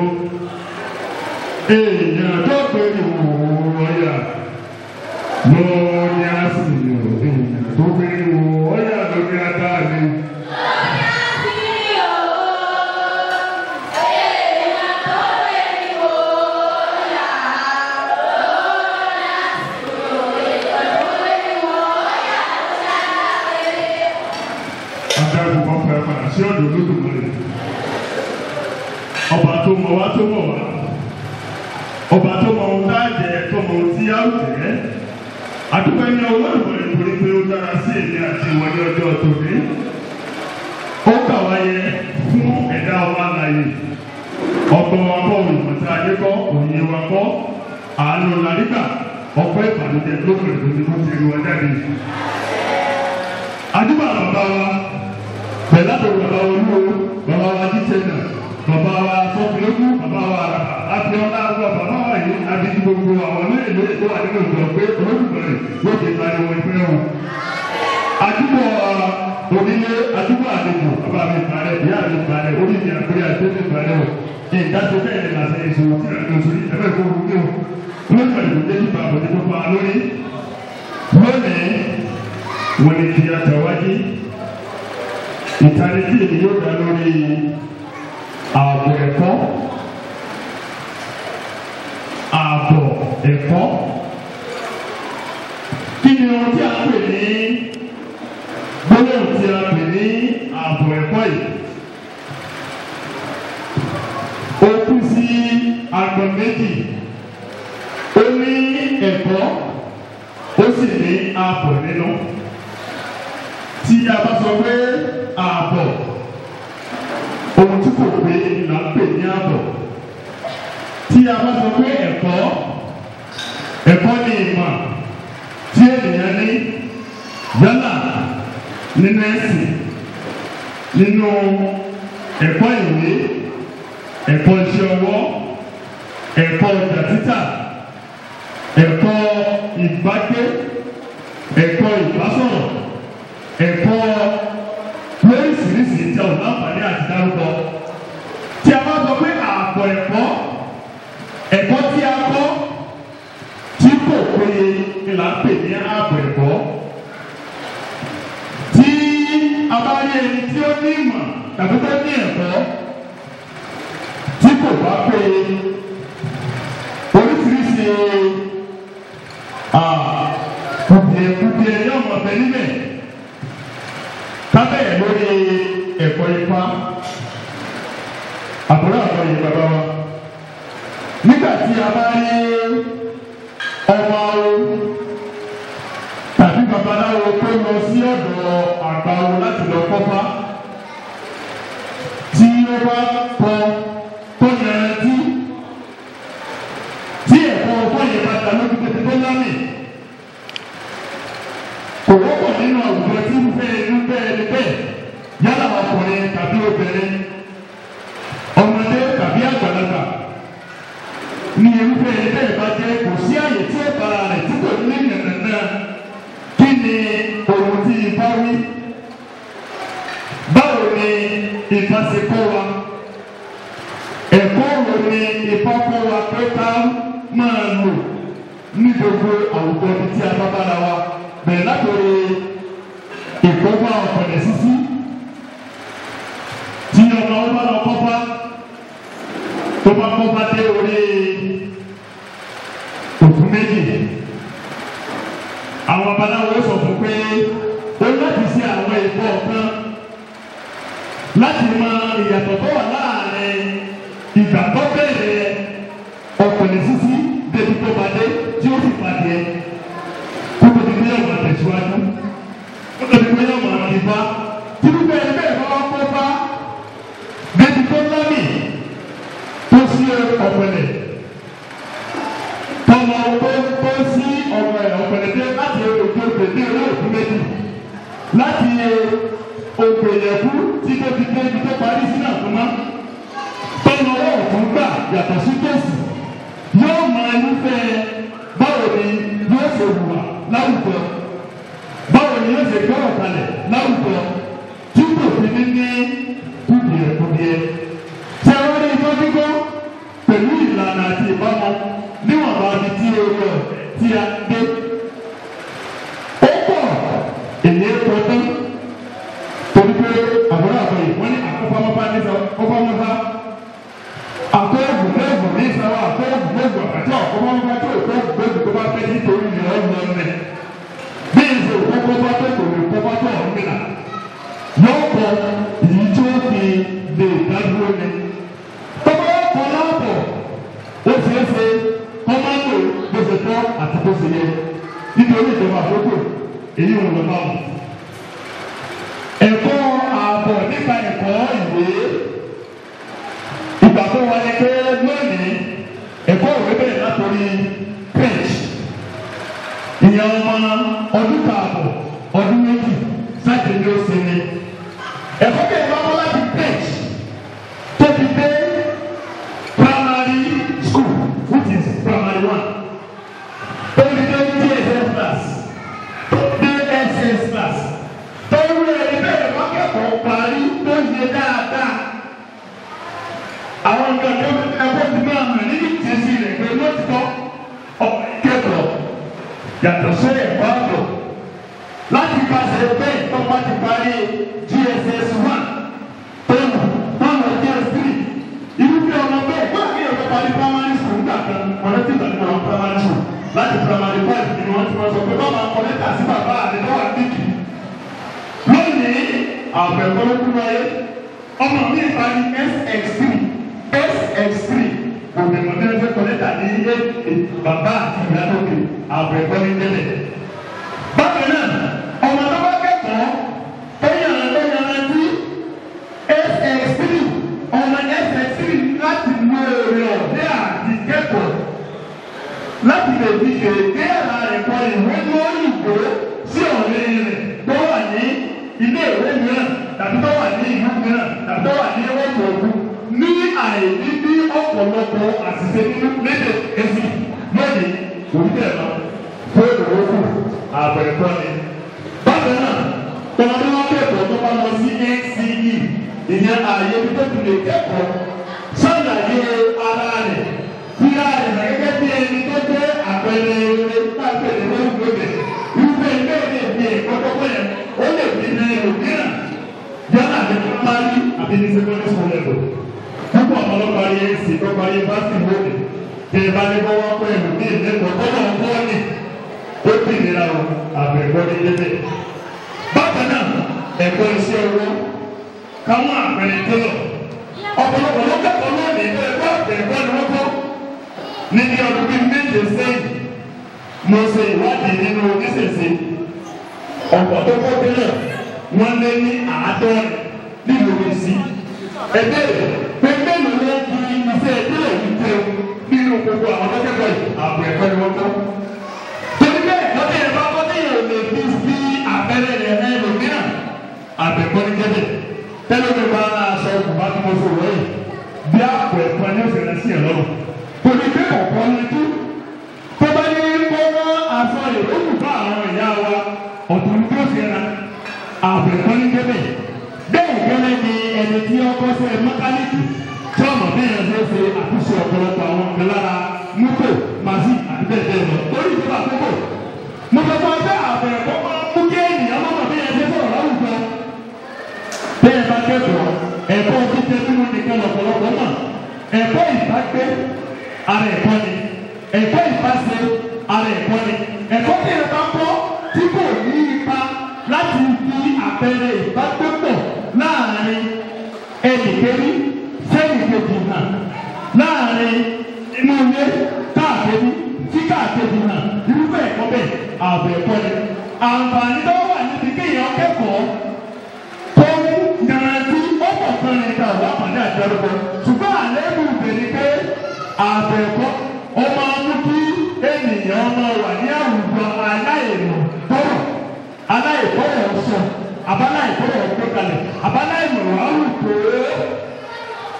èèyàn tó pé ìwò ọ̀yà ló ní àsìmí o, èèyàn tó pé ìwò ọ̀yà ló ní adáàlú. Adágún kan fẹ́ padà sí ọ̀dọ̀ Olódùmarè. Ọba tó mọ̀ wá tó mọ̀ wá. Ọba tó mọ̀ ohun tá a jẹ tó mọ̀ ohun tí a ó jẹ. Àdúgbò ní Olódùmarè torí pé ó dára sí èmi àti ìwọ ní ọjọ́ tòní. Ó kà wá yẹ fún ẹ̀dá ọba alààyè. Ọgbọ́n wa kọ́ ìmọ̀ta ayé kọ́, òye wa kọ́, àánú làrígbà, ọpẹ́ ìbànújẹ́ lókèrè tó ní kó ti rí wa jáde. Àdúgbò bàbá wa pẹ̀lú àtọ̀rọ̀ bàbá olúwo, bàbá wa jíjẹnà, bàbá wa sọ́kùnlógún, bàbá wa àràbà, àfihàn àwọn bàbá wa yìí àbíjú gbogbo àwọn olóyè lóye tó wà nínú ìjọ pé Olódùmarè yóò ti parí wọn ìfẹ́ wọn. Àdúgbò onílé, àdúgbò àlejò, bàbá mi parẹ́, ìyá mi parẹ́, orí mi àgbé àti mi parẹ́ o. Ìdájọ́ bẹ́ẹ̀ ni làṣẹ ìṣòro tí ìrìnàjò sórí ẹ̀fẹ́ kó wù mí o. Olódùmarè kò jẹ́ kí bàbá mi tó pa lórí. Lónìí, wọ́n ní kí a tẹ̀wájú. Ìtanijí ni yóò dá lórí ààbò ẹ̀kọ́. Ààbò ẹ̀kọ́. Kí ni ohun tí a ń pè ní gbólóhùn tí a pè ní ààbò ẹ̀kọ́ yìí? Ó kú sí agbọ̀n méjì. Ó ní ẹ̀kọ́, ó sì ní ààbò nínú. Tí a bá sọ pé ààbọ̀, ohun tí kò pé là ń pè ní ààbọ̀. Tí a bá sọ pé ẹ̀kọ́, ẹ̀kọ́ ni ìmọ̀ tí ènìyàn ní yálà nínú ẹ̀sìn, nínú ẹ̀kọ́ ìwé, ẹ̀kọ́ iṣẹ́ ọwọ́, ẹ̀kọ́ ọjà títà, ẹ̀kọ́ ìbágbé, ẹ̀kọ́ ìbásọ̀rọ̀, ẹ̀kọ́ lóríṣiríṣi tí a ò láǹfààní àti dárúkọ. Tí a bá sọ pé ààbọ̀ ẹ̀kọ́, ẹ̀kọ́ tí a kọ́ tí kò péye ni là ń pè ní ààbọ̀ ẹ̀kọ́. Tí a bá rí ẹni tí ó ní ìmọ̀ tàbí tó ní ẹ̀kọ́ tí kò bá péye, oríṣiríṣi kùdìẹ̀kùdìẹ̀ yóò mọ̀ bẹ níbẹ̀. Kábẹ́ẹ̀ lórí ẹ̀kọ́ ifá, àbúrò àbọ̀yè bàbá wa. Nígbà tí a bá rí ọmọ awo tàbí babaláwo tó lọ sí ọ̀dọ̀ àgbà awo láti lọ kọ́fá, tí ó bá kọ tó yanrantí, tí ẹ̀kọ́ ọgbọ́n yẹn bá ta lójú pé tó lámì, kò wọ́pọ̀ nínú àwùjọ tí irúfẹ́ inú bẹ́ẹ̀ ni bẹ́ẹ̀, yálà ọkùnrin tàbí obìnrin, ọmọdé tàbí àgbàlagbà, ní irúfẹ́ ẹni bẹ́ẹ̀ bá jẹ́, kò sí àyè tí ó bára rẹ̀ tí kò ní yànnàná. Kí ni ohun tí Ifá wí? Báwo ni Ifá ṣe kọ́ wa? Ẹ̀kọ́ wo ni Ifá kọ́ wa pé ká máa lò ní gbogbo àwùjọ ibi tí a bá bára wa? Bẹ̀rẹ̀ látòrí ìkọ́fà ọ̀pẹ̀lẹ̀ sísí. Tí ọmọ ọba lọ kọ́fà, tó bá kọ́fà dé orí òfin méjì, àwọn babaláwo sọ fún pé ó láti ṣe àwọn ìbọn kan láti mọ ìyàtọ̀ tó wà láàrin ìgbà tó bẹ̀rẹ̀ ọ̀pẹ̀lẹ̀ sísí débi tó bá dé tí ó sì pàdé ẹ̀ kótó di pé yóò máa tẹ̀síwájú, kótó di pé yóò máa ti bá tí wípé ẹgbẹ́ ìfọwọ́ kó bá débi tó lámì tó sí ọ̀pẹ̀lẹ̀ tọmọ tó sí ọ̀pẹ̀lẹ̀ dé láti òkè òkè dé orí òkú méjì, láti òkè ìyẹ̀kú tí tó fi dé ibi tó parí sí náà fún ma tọmọ ọwọ́ òkú gbà yàtọ̀ sí tòsí, yóò máa irúfẹ́ báwo ni yóò ṣe hùwà láwùjọ, báwo ni yóò ṣe gbọ́rọ̀ kalẹ̀ láwùjọ tí kò fi ní ní kùdìẹ̀kùdìẹ̀. àti ìbámu níwọ̀nba ibi tí o lọ tí a dé. Ó pọ̀ èyí kò tán torí pé àbúrò àbọ̀yè wọ́n ní àkópamọ́fá ní sọ kópamọ́fá àkóògùn lóògùn ní sọ àkóògùn lóògùn àti àkópamọ́fá tó òkóògùn lóògùn tó bá fẹ́ nítorí ìrọ̀ ọ̀nà bí ìṣe òkókófá tó kò ní kófá tó ọ̀mìnà yóò kọ èyí tí ó fi lè dádúró ni. Tọ́gbọ́n kọ láàbọ̀ ó ṣeé ṣe kọ́mándò bó ṣe tọ́ àti bó ṣe yẹ nítorí ìjọba àkókò èyí ò lọ bá wọn. Ẹ̀kọ́ ààbọ̀ nípa ẹ̀kọ́ ìwé ìgbà tó wáyé pé lónìí ẹ̀kọ́ ìwé bẹ̀rẹ̀ látòrí page ìyẹn ọmọ ọdún kààbọ̀ ọdún méjì sáàtì ní ó sinmi. Ẹ̀kọ́ bẹ̀rẹ̀ lọ́wọ́ láti page tó fi dé primary school, which is primary one, tó fi dé DSS class, tó dé SS class, tó rí ẹni bẹ́ẹ̀ wọ́n kẹ́kọ̀ọ́ parí tó yẹ dáadáa. Àwọn nǹkan tó ẹ̀kọ́ ti máa hàn nínú ìtẹ̀sí rẹ̀ pé lótìtọ́ ọ̀pọ̀ ìkẹ́kọ̀ọ́ yàtọ̀ sí ẹ̀kọ́ àgbọ̀ láti pàṣẹ bẹ́ẹ̀ tó bá ti parí GSS 1 tó lọ GS3 irúfẹ́ ọmọ bẹ́ẹ̀ kó àgbẹ̀ yẹn tó parí primary school nígbà kan ọ̀rẹ́ tí ìgbà tí wọ́n primary school láti primary 5 ni wọ́n ti wọ́n sọ pé báwa kọ lẹ́tà sí bàbá àti lọ́wọ́ àdìkì. Lónìí àbẹ̀kọ́lókù wáyé ọmọ mi parí SX3 SX3 kò lè mọ̀ bí wọ́n fẹ́ kọ lẹ́tà ní bàbá àti ìyá lókè àbẹ̀kọ́ ní tẹ́lẹ̀. Bákan náà ọmọ tó bá kẹ́kọ̀ọ́ tó yàrá tó yàrá sí SX3 ọmọ SX3 láti mú èrè ọ̀dẹ́ àti kẹ́kọ̀ọ́ láti lè fi kéèké ara rẹ̀ kọ ìwé lóyìnbó sí ọ̀rẹ́ rẹ̀ tó wà ní ilé ìwé mìíràn tàbí tó wà ní ìlú mìíràn tàbí tó wà ní ọ̀pọ̀ òkú ní àìní bí ọ̀pọ̀lọpọ̀ àṣìṣe nínú lédè èsì lónìí kò ní bẹ́ẹ̀ lọ fún èrò kù ààbò ẹ̀kọ́ ni. Bákan náà tọ́lá wọn kẹ́kọ̀ọ́ tó bá lọ sí NCE ìyẹn ààyè tó ti lè kẹ́kọ̀ọ́ sàlàyé ara rẹ̀ fíra rẹ̀ gẹ́gẹ́ bí ẹni tó jẹ́ àpẹẹrẹ rere káàkiri lórí gbòdè irúfẹ́ ilé ìwé ìwé ẹ̀kọ́ tó kọ́ yẹn ó lè fi ní ẹlòmíràn yálà ní primary àbí ní secondary school level. Púpọ̀ ọ̀pọ̀lọpọ̀ ayé èsì tó parí yunifásitì lónìí tẹ ẹ bá ní kó wọ́n pẹ́ ẹlòmíì lẹ́kọ̀ọ́ tó lọ́n kọ́ ni ó ti nira o àbẹ̀kọ́ ní débẹ̀. Bákan náà ẹ̀kọ́ iṣẹ́ owó káwọn àpẹẹrẹ tẹ́lọ̀ ọ̀pọ̀lọpọ̀ ló kẹ́kọ̀ọ́ lónìí ẹ̀kọ́ àbẹ̀kọ́ ni wọ́n kọ́ níbi ọdún bíi méje sẹ́yìn mo ṣe ìwádìí nínú oníṣẹ̀ṣe ọ̀pọ̀ tó kọ́ tẹ́lẹ̀ wọ́n lé ní 70 nílùú èsì ẹgbẹ́ pé mélòó ló fi iṣẹ́ tẹ́lẹ̀ yìí jẹun nínú gbogbo àwọn tó kẹ́kọ̀ọ́ yìí àbọ̀ ẹ̀kọ́ ni wọ́n kọ́. Torí bẹ́ẹ̀ lọ́dẹ̀ yẹn bá kọ́ téèyàn lè fi sí àpẹẹrẹ rẹ̀ ẹ̀ lòmíràn àbẹ̀kọ́ ni jẹ́bẹ̀ tẹ́lẹ̀ mi bá aṣọ bùbá tí mo sọ wọ̀ yìí bí àpò ẹ̀kọ́ ni ó sì rẹ̀ sí ẹ̀ lọ́rùn. Torí pé kọ̀ọ̀kan ni tú tó bá ní kó rán aṣọ ìrókù bá àwọn ìyá wa ọ̀tún ní ó sì ra àbẹ̀kọ́ ní jẹ́bẹ̀. Bẹ́ẹ̀ gẹ́lẹ́ ni ẹni tí ó kọ́ sí mẹkáníìkì tí ọmọ bẹ́ẹ̀ ṣe ṣe àtúnṣe ọ̀pọ̀lọpọ̀ àwọn nǹkan lára mọ́tò màsí àti bẹ́ẹ̀ bẹ́ẹ̀ lọ. Torí ìjọba àkókò mo sọ fún ọ pé àbẹ̀kọ́ máa ń mú kí ènìyàn mọ̀mọ́ bí ẹ ṣe sọ̀rọ̀ láwùjọ. Bẹ́ẹ̀ bá kẹ́kọ̀ọ́ ẹ̀kọ́ títẹ nínú nìkan lọ̀pọ̀lọpọ̀ mọ̀ ẹ̀kọ́ ìbágbé ara ẹ̀kọ́ ni ẹ̀kọ́ ìbáṣe ara ẹ̀kọ́ ni ẹ̀kọ́ tí ẹ bá kọ́ tí kò ní ipa láti fi àpẹẹrẹ ìbágbépọ̀ láàrin ẹnìkejì sẹ́nìkejì hàn láàrin inú ilé káàkiri tí káàkiri hàn irúfẹ́ ẹ̀kọ́ bẹ́ẹ̀ ààbò ẹ̀kọ́ ni àǹfààní tó wà níbi kéèyàn kẹ́kọ̀ọ́ tó ń yanrantí ó pọ̀ kan ní ìta ọ̀la àpàdé àti ọdún ṣùgbọ́n àlébù bèrè pé ààbò ẹ̀kọ́ ó máa mú kí ènìyàn máa wà ní àwùjọ aláìmọ̀ tọrọ aláìbọ̀wọ̀ sọ abáláìbọ̀wọ̀ gbé kalẹ̀ abáláìmọ̀ àwùjọ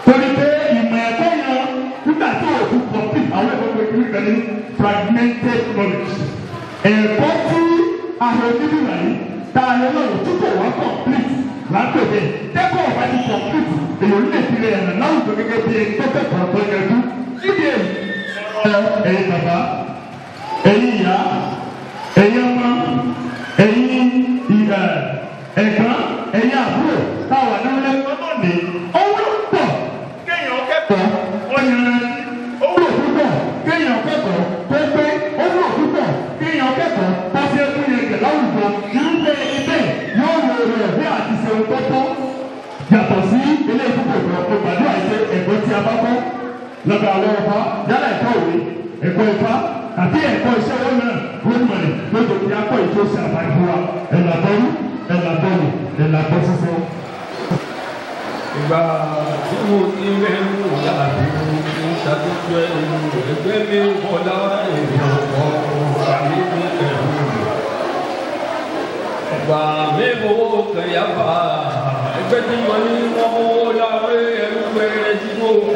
torí pé ìmọ̀ ẹ̀kọ́ yẹn nígbà tí òkú complete àwọn ẹ̀kọ́ kékeré kan ní fragmented knowledge ẹ̀kọ́ tí ahọ́n níbí wáyé tá a lè lọ́wọ́ tí kò wá complete lápẹ̀bẹ̀ tẹ́kọ̀ ọ̀bá ti complete èyí ò ní lè fi rẹ̀ hàn láwùjọ gẹ́gẹ́ bí ẹni tó kẹ́kọ̀ọ́ tó yanjú níbi èyí Ẹ̀yin bàbá, ẹ̀yin ìyá, ẹ̀yin ọmọ, ẹ̀yin ẹ̀gbọ́n, ẹ̀yin àbúrò táwa nílé lọ́nà owó pọ̀ kéèyàn kẹ́kọ̀ọ́ ọ̀yàn owó púpọ̀ kéèyàn kẹ́kọ̀ọ́ pépé owó púpọ̀ kéèyàn kẹ́kọ̀ọ́ pàṣẹ fún yẹn kẹ̀ láwùjọ irúfẹ́ ẹni bẹ́ẹ̀ yóò wọ rẹ̀ bí àti ṣe ohun tó tọ́ yàtọ̀ sí ilé ìfúnpọ̀ ìgbà tó gbàdúrà ṣe ẹ̀kọ́ tí a bá kọ́ lọ́dọ̀ àwọn ọba yálà ẹ̀kọ́ òwe ẹ̀kọ́ ifá àti ẹ̀kọ́ iṣẹ́ owó náà gómìnà lójó kí a kọ́ ètò ìṣe àbáyé fún wa ẹ̀làbọ̀rú ẹ̀làbọ̀rù ẹ̀làbọ̀ sísọ. Ìgbà tí mo ti mẹ́rù yàrá mi ṣàtúntò ẹ̀rù ẹgbẹ́ mi bọ́lá èèyàn ọ̀rọ̀ àmì mi ẹ̀rù. Ìgbà mi fowó kẹyàfà ẹgbẹ́ tí mo ní wọ́n fowó láwé ẹrú pẹ̀rẹ̀ tí mo kò.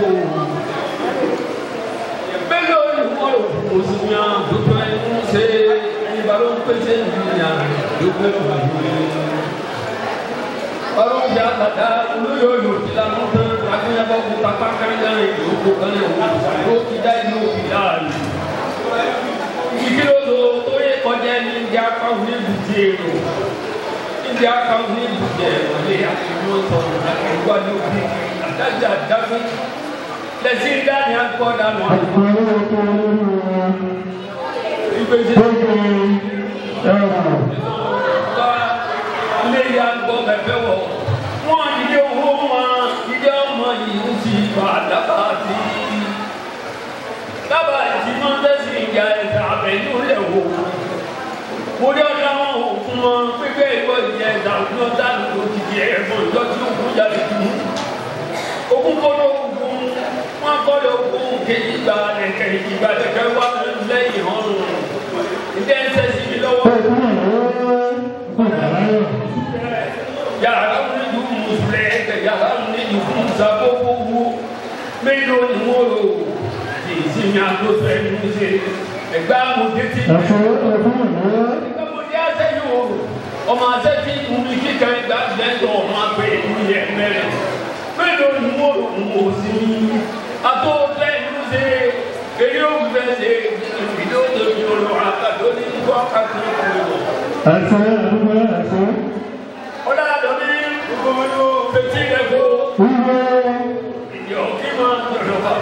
Mélòó ni wọ́n rò kò sí ní àdókò ẹnu ṣe ìgbà ló ń pèsè ìyá àdókò ẹnu. Ọlọ́jà tata olóyòyò ti lanu tán agbẹ́yàbọ̀ kó tapá kánjá ìlú kan ní òun ló ti dá ìlú òbí láàyè. Ìkìlódò tó yẹ kọjá ní ìdí akáwọn ní ibùdí èrò ìdí akáwọn ní ibùdí èrò lé àtúnyọ sọ̀rọ̀ àkẹ́gbọ́ ní òbí àdájà dágún lẹ́sìn dání àgbọ̀dá nù. Ìgbésẹ̀ ilé ya gbọ́ bẹ̀fẹ̀ wọ̀ wọ́n ilé owó wọn ilé ọmọ yìí ń sì bá dábàá tí dábàá tí wọ́n tẹ̀sí ìjà ẹ̀sà abẹ́nú lẹ̀ wò mo rí ọ̀dà wọn ò fún wọn pípẹ́ ìwọ ìjà ẹ̀sà òfin ọ̀dà ló ti di ẹ̀fọn ìjọ tí ó kún jáde tù ú ogún kọ́lọ́ ogun wọn kọ́lọ́ ogun kejì gba lẹ̀kẹ̀ ìgbà lẹ̀kẹ̀ wà lẹ́yìn ọ̀run ìdẹ́ ń tẹ̀sí mi lọ́wọ́. Yàrá ní ju musulẹ̀ yàrá ní ju musa kókó mélòó ni wọ́n lò kì í sí mi àtúntò ẹni ṣe ẹgbẹ́ amòtẹ́tì ẹgbẹ́ amòtẹ́ àtẹ́yìn o ọmọ àtẹ́tì ìwúni kíkà ẹgbẹ́ àtẹ́tọ̀ ọmọ àgbẹ̀ ìlú yẹn mẹ́rin mélòó ni wọ́n lò ń wò sí mi àtúntò ẹni ṣe eré òwúfẹ́ ṣe ìdílé òtòjú olùwà àtàdó ní kọ́kàtún ìlú. Ẹ̀sẹ̀ àdúgbò ẹ̀sẹ̀. Ọlọ́dọ̀ mi gbogbo fetí rẹ̀ kó. Ìyọ̀ kí máa tọ̀dọ̀ bá.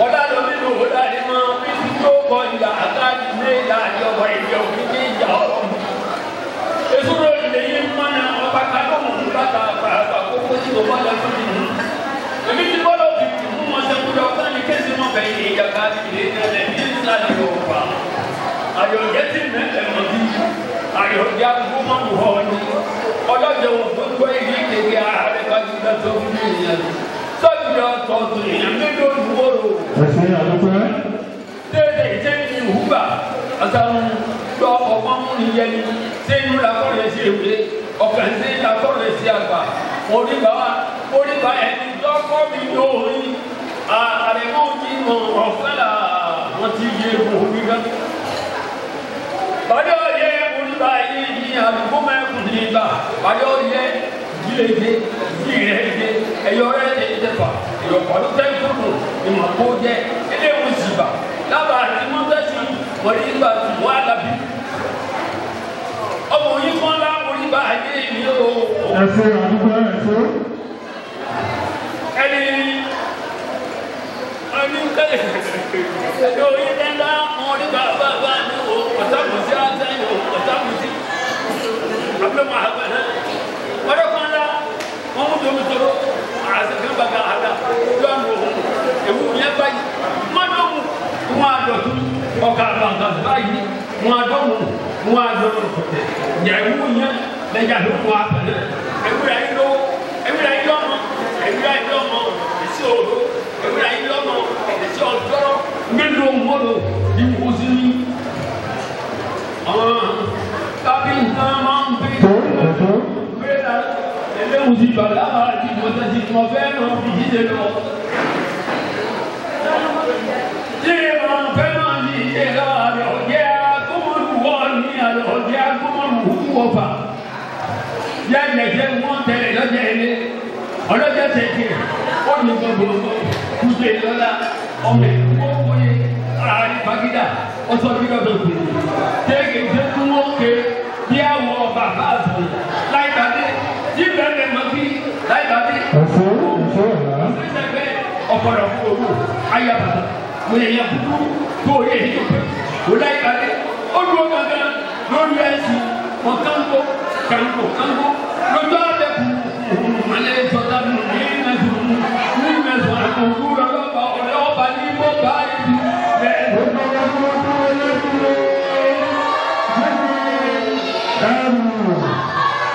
Ọlọ́dọ̀ mi lò ó dáadé máa fi tó kọ ìyá àtàdé ní ìyá àjọba ìyọ̀ kí ní ìyá ọ̀rọ̀. Èsúrò lè yí mọ́nà ọba kádó mọ̀ ní bàtà àgbà kókó tí mo bá lọ fún mi. Èmi ti bọ́lọ̀ fi mú wọn sẹ́kúrẹ́ ọ̀gá ní kéésì mọ́ bẹ̀yìn ìjàkadì ìdílé ní ìsàlẹ̀ Yorùbá. Àyọ̀jẹ́ ti mẹ́tẹ̀ mọ́ bí àyọ̀jẹ́ agbóhùn ọ̀nì ọlọ́jọ́ gbogbo èyí kékeré ààrẹ gbajúgbajà tó ń bí ìyẹn sọ́jọ́ tọ̀tù èèyàn mélòó ni wọ́n rò. Ẹ̀sìn àdúgbò. Tẹ́lẹ̀ ìṣe ní ìhùwà àtàwọn lọ ọgbọ́n mú ni yẹni ṣé inú lakọ́rẹ̀ ṣe ìwé ọ̀kàn ṣe lakọ́rẹ̀ ṣe àgbà oríba ẹni dọ́kọ́ mi lórí àrẹ̀mọ́ ti mọ̀ ọ̀fẹ́ là wọ́n ti yé omi gan. Bàdé ọ̀yẹ́ oníbà yìí ní àdúgbò mẹ́kùn ní ibà. Bàdé ọ̀yẹ́ jílẹ̀dé jílẹ̀dé ẹ̀yọ rẹ̀ lè tẹ̀fà ẹ̀yọ̀ pàdé tẹ́kùnù ìmọ̀ kó jẹ́ eléwu sì bà. Lábàá àti mọ́tẹ́sì wọ̀nyí gbà tù wá lábí. Ọmọ yìí kọ́ ńlá oníbà yìí ní o. Ẹ̀sẹ̀ àdúgbò ẹ̀sẹ̀. Ẹni ẹni kẹ́lẹ̀ ẹni oyin ńlá oníbà bàbá ní o ọ̀tàkùnsí àtẹ̀yìn o ọ̀tàkùnsí abúlé àgbẹ̀ náà ọdọ kan la wọn mú tomi toro àṣekẹ́ bàgà àdá lọ́nà òun ewu yẹn báyìí mọ́tò mu wọn àdọ̀tún ọkà bàgà báyìí wọn àdọ̀mù wọn àdọ̀mù yẹ ewu yẹn lẹ́yìn àdó wọn àgbẹ̀ ewu yẹn ló ewu yẹn lọ́mọ ewu yẹn lọ́mọ èsì òdo ewu yẹn lọ́mọ èsì ọ̀dọ́rọ̀ mélòó mọ́lò ìwòsí ní àwọn tàbí nǹkan máa ń gbé gbéra eléwùn ti bàbá àti ìmọ̀tẹ́sí tí wọ́n fẹ́ ràn fi jíde lọ. Tí wọ́n fẹ́ ràn ní ìṣe lọ àlọ́ jẹ́ agbómọlùwọ́ ní àlọ́ jẹ́ agbómọlùwọ́ fà. Yá ìyẹ̀jẹ̀ wọ́n tẹ̀lé lọ́jọ́ ilé ọlọ́jọ́ tẹ̀kẹ̀ ó ní gbogbo kúndé lọ́la ọmọ ìwọ́ wọlé Ọsọ bí lọ́dọ̀ sí. Tẹ́gẹ̀ jẹ́ kí wọ́n ké bí àwọ̀ bàbá àbò láìpàdé. Tí bẹ́ẹ̀ mọ́ kí láìpàdé. Ẹ̀fọ́ ẹ̀fọ́ ọ̀la. Ọ̀pọ̀lọpọ̀ fún owó ayabata. Mo yẹ yẹn kúkú tó yẹ yìí tó pẹ́. O láìpàdé. Ó dúró gangan lórí ẹ̀sìn. Wọ́n kánko kánko kánko. Lọ́jọ́ abẹ́ kú. Alẹ́ sọ̀tà nù ní mẹ́sàn-án ní mẹ́sàn-án àkókò lọ́ba ọ̀rẹ́ ọba ní bọ́ báyìí bẹ́ẹ̀.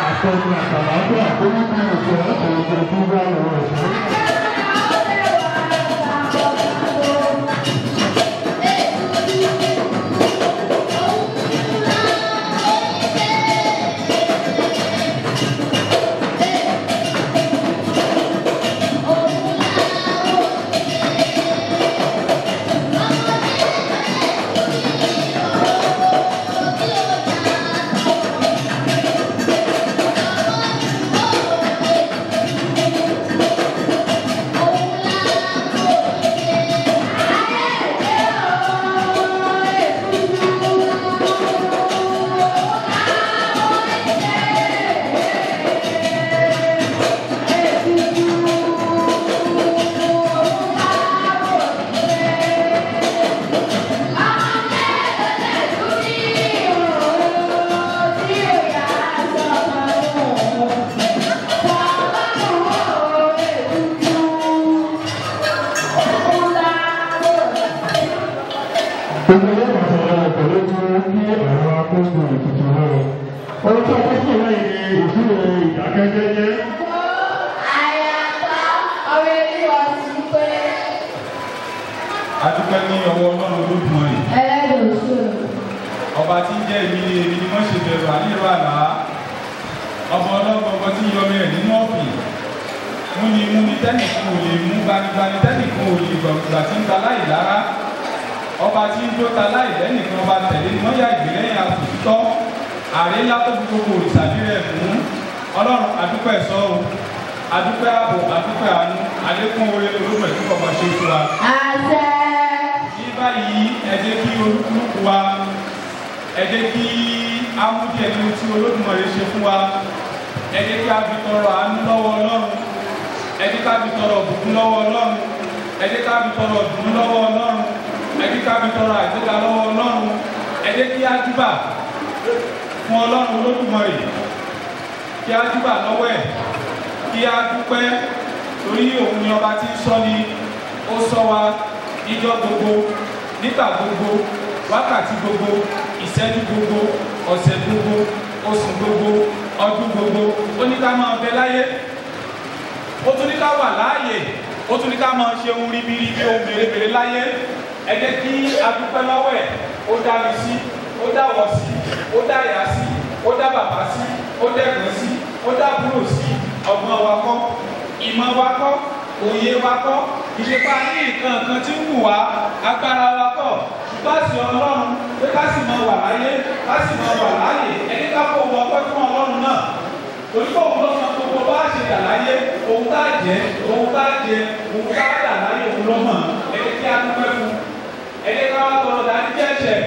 Àtẹnu àtàlàfíà tó ní bí òkè ọ̀pọ̀lọpọ̀ tó bá ọ̀rọ̀ ẹ̀sìn. Gbogbo yóò bá sọ̀rọ̀ pẹ̀lú kí àwọn akókò ètùtù náà. Ohun tí a fẹ́ sí ìwé yìí ni ìṣirò ìdákẹ́jẹ́jẹ́. A dúpẹ́ ní ọwọ́ Ọlọ́run Olódùmarè. Ọba tí ń jẹ́ èmi ni èmi ni wọ́n ṣe bẹ̀rù àlérò àlá. Ọba ọlọ́gbọ̀ngbọ̀n tí ń yọmi rẹ̀ nínú ọ̀fìn. Múni múni tẹ́nìkan ò lè mú gbanigbani tẹ́nìkan ò lè gbọ̀ngbà tí ń gba láì lára. Ọba tí ń dóta láì lẹ́nìkan ọba tẹ̀lé ní mọ́yà ìgbìlẹ́yìn àtúntọ́. Ààrẹ ńlá tó fi gbogbo òrìṣà rírẹ̀ mú. Ọlọ́run a dúpẹ́ ẹ̀ṣọ́ o. A dúpẹ́ ààbò, a dúpẹ́ àánú, àlékún oore Olódùmarè tó kọ̀ máa ṣe fún wa. Ní báyìí ẹ jẹ́ kí olúkúlùkù wa, ẹ jẹ́ kí á mú díẹ̀ nínú tí Olódùmarè ṣe fún wa, ẹ jẹ́ kí á fi tọrọ àánú lọ́wọ́ Ọlọ́run, ẹ jẹ́ ká fi tọrọ ìbùkún lọ́wọ́ Ọlọ́run, ẹ jẹ́ ká fi tọrọ ìdùnnú lọ́wọ́ Ọlọ́run, ẹ jẹ́ ká fi tọrọ àìsíta lọ́wọ́ Ọlọ́run, ẹ jẹ́ kí á júbà fún Ọlọ́run Olódùmarè, kí á júbà lọ́wọ́ ẹ̀, kí á dúpẹ́ torí òun ni ọba tí ń ṣọ́ ni, ó ṣọ́ wa níjọ́ gbogbo, nígbà gbogbo, wákàtí gbogbo, ìṣẹ́jú gbogbo, ọ̀sẹ̀ gbogbo, oṣù gbogbo, ọdún gbogbo. Ó ní ká máa bẹ láyé, ó tún ní ká wà láàyè, ó tún ní ká máa ṣe ohun ribiribi, ohun mèremère láyé. Ẹ jẹ́ kí a dúpẹ́ lọ́wọ́ ẹ̀. Ó dá mi sí, ó dá wọ̀ sí, ó dá ìyá sí, ó dá bàbá sí, ó dẹ́gbọ̀n sí, ó dá àbúrò sí. Ọgbọ́n wa kọ́, ìmọ̀ wa kọ́, òye wa kọ́, ìṣepá ní nǹkan kan tí ń wù wá, agbára wa kọ́. Ṣùgbọ́n àṣẹ Ọlọ́run pé ká sì máa wà láyé, ká sì máa wà láàyè. Ẹni ká kó wọn pẹ́ fún Ọlọ́run náà. Torí pé òun ló mọ gbogbo bá ṣe dà láyé, òun tá jẹ, òun tá jẹ, òun tá dà láyé, òun ló mọ̀. Ẹni kí á dúpẹ́ fún. Ẹni ká wá tọrọ dáríjì ẹ̀ṣẹ̀.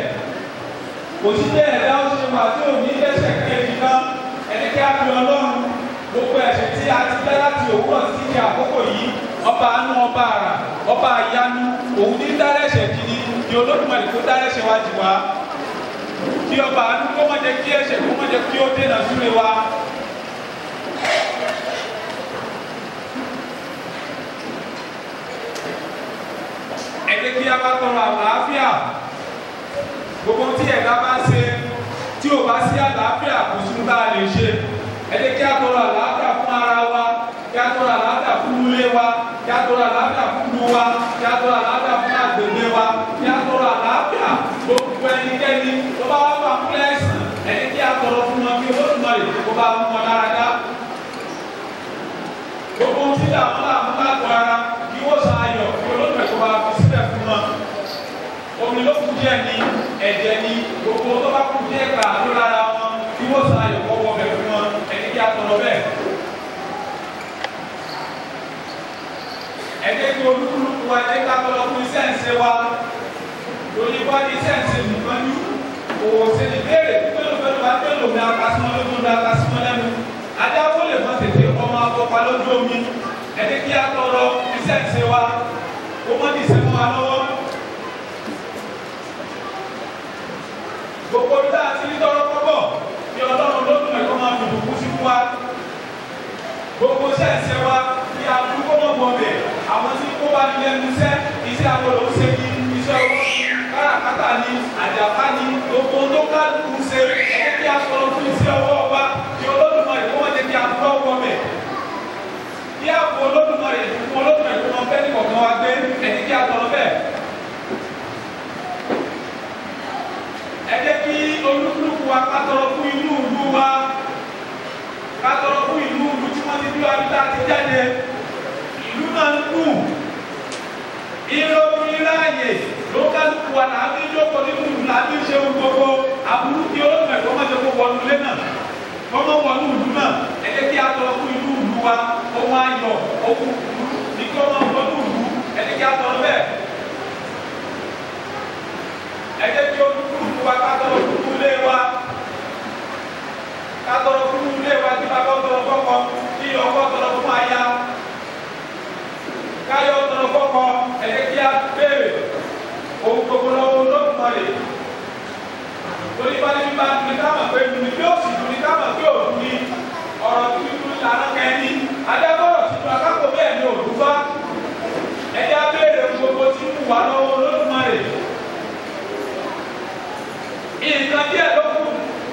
Kò sí bẹ́ẹ̀ ẹ̀dá ó ṣe wà tí ò ní dẹ́ṣẹ̀ kejì kan. Ẹni kí á fi Ọlọ́run gbogbo ẹ̀ṣẹ̀ tí a ti dá láti òwúrọ̀ títí di àkókò yìí, ọba àánú, ọba àrà, ọba àyanu, òun ní dárẹ́ṣẹ̀ jì ni, kí Olódùmarè kó dárẹ́ṣẹ̀ wá jì wá. Kí ọba àánú kó má jẹ́ kí ẹ̀ṣẹ̀ kó má jẹ́ kí ó dènà súre wa. Ẹ jẹ́ kí a bá tọrọ àlàáfíà. Gbogbo tí ẹ̀dá bá ṣe tí ò bá sí àlàáfíà kò sí ohun tá a lè ṣe. Ẹ jẹ́ kí a tọrọ àlàáfíà fún ara wa, kí a tọrọ àlàáfíà fún ilé wa, kí a tọrọ àlàáfíà fún ìlú wa, kí a tọrọ àlàáfíà fún agbègbè wa, kí a tọrọ àlàáfíà gbogbo ẹnikẹ́ni tó bá wà wà fún ẹ̀sìn. Ẹ jẹ́ kí a tọrọ fún wọn kí Olódùmarè kó bá mú wọn lára dá. Gbogbo ohun tí dààmú láàmú lágbo ara kí wọ́n san ayọ̀ kí Olódùmarè kó bá fi sílẹ̀ fún wọn. Omi ló kù díẹ̀ ni, ẹ̀jẹ̀ ni, gbogbo tó bá kù díẹ̀ kà ló lára wọn kí wọ́n san ayọ̀ kọ́ wọ bẹ̀ fún wọn. Ẹ jẹ́ kí a tọrọ bẹ́ẹ̀. Ẹ jẹ́ kí olúkúlùkù wa, ẹ jẹ́ ká tọrọ fún iṣẹ́ ìṣe wa. Torí wá ní iṣẹ́ ń ṣe nìkan ní òwò ṣe ní béèrè pẹ̀lú pẹ̀lú bá pẹ̀lú omi akásímọ́ lójú omi akásímọ́ lẹ́nu. Adáwó lè mọ tètè ọmọ akọpa lójú omi. Ẹ jẹ́ kí á tọrọ iṣẹ́ ń ṣe wa. Ó mọ́ ní ìṣẹ́ mọ́ wa lọ́wọ́. Gbogbo ibi tá a ti ní tọrọ kọ́bọ̀ kí Ọlọ́run lódùn ẹ̀kọ́ máa fi bùkún sí fún wa. Gbogbo iṣẹ́ ń ṣe wa kí aburú kó mọ̀ wọ̀ bẹ̀. Àwọn tí kó bá ní lẹ́nu iṣẹ́, iṣẹ́ àwọn ló ń ṣe ní iṣẹ́ owó káràkátà ni àjàpá ni gbogbo tó kálukú ṣe. Ẹ jẹ́ kí a sọ̀rọ̀ fún iṣẹ́ ọwọ́ wa kí Olódùmarè kó wọ́n jẹ́ kí aburú wọ̀ bẹ̀. Kí àpò Olódùmarè fún Olódùmarè kó wọ́n fẹ́ ní kọ̀ọ̀kan wa gbé. Ẹ jẹ́ kí a tọrọ bẹ́ẹ̀. Ẹ jẹ́ kí olúkúlùkù wa ká tọrọ fún inú ìlú wa, ká tọrọ fún ìlú ìlú tí wọ́n ti bí wa bí tá a ti jáde. Ìlú náà ń dùn, ìrọ̀rùn ìráàyè ló kálukú wa là á fi jókòó nínú ìlú là á fi ṣe ohun gbogbo. Aburú kí Olódùmarè kó má jẹ́ kó wọnú ilé náà, kó má wọnú ìlú náà. Ẹ jẹ́ kí a tọrọ fún inú ìlú wa, ohun ayọ̀, ohun ìlú ní kó má wọnú ìlú. Ẹ jẹ́ kí a tọrọ bẹ́ẹ̀. Ẹ jẹ́ kí olúkúlùkù wa ká tọrọ fún ilé wa, ká tọrọ fún ilé wa, kí bàbá tọrọ fọ́kọ, kí ọkọ tọrọ fún aya, káyọ̀ tọrọ fọ́kọ. Ẹ jẹ́ kí a béèrè ohun gbogbo lọ́wọ́ Olódùmarè. Torí bá ní bá ní ká mọ̀ pé dùn ní bí ó sì dùn ní ká mọ̀ pé òdùn ní ọ̀rọ̀ tuntun lànà kẹ́ni adágbọ́rọ̀ tuntun akápò bẹ́ẹ̀ ni òdùn bá. Ẹ jẹ́ a béèrè ohun gbogbo tí ń wà lọ́wọ́ Olódùmarè. Nǹkan díẹ̀ ló kù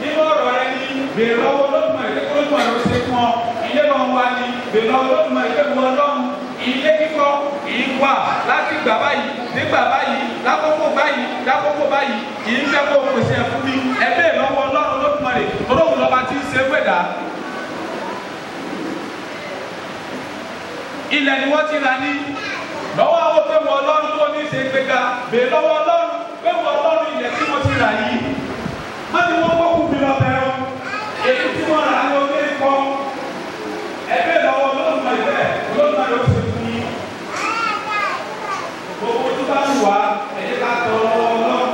nínú ọ̀rọ̀ rẹ ni béèrè lọ́wọ́ Olódùmarè pé Olódùmarè ó ṣe fún ọ. Ilé lọ́wọ́ wa ni béèrè lọ́wọ́ Olódùmarè pé wọ́n lọ́hùn. Ilé kíkọ́ ìwà láti gbà báyìí nígbà báyìí lákòókò báyìí lákòókò báyìí kì í fẹ́ kó pèsè ẹ̀ fún mi. Ẹ béèrè lọ́wọ́ Ọlọ́run Olódùmarè tọ́lọ́hùn lọ́ba tí ń ṣe wẹ̀dá. Ilẹ̀ ni wọ́n ti rà ní lọ́wọ́ àwọn pé wọ́n Ọlọ́run tó ní ṣe gbéga. Béèrè lọ́wọ́ Ọlọ́run pé wọ́n Ọlọ́run ilẹ̀ tí wọ́n ti rà yìí má ti wọ́n kókù mi lọ bẹ̀rẹ̀ o. Èyí tí wọ́n rà ní omi kọ́. Ẹ béèrè lọ́wọ́ Olódùmarè bẹ́ẹ̀ Olódùmarè ó ṣe fún yín. Gbogbo tó bá ń wá ẹ jẹ́ ká tọrọ lọ́wọ́ Ọlọ́run.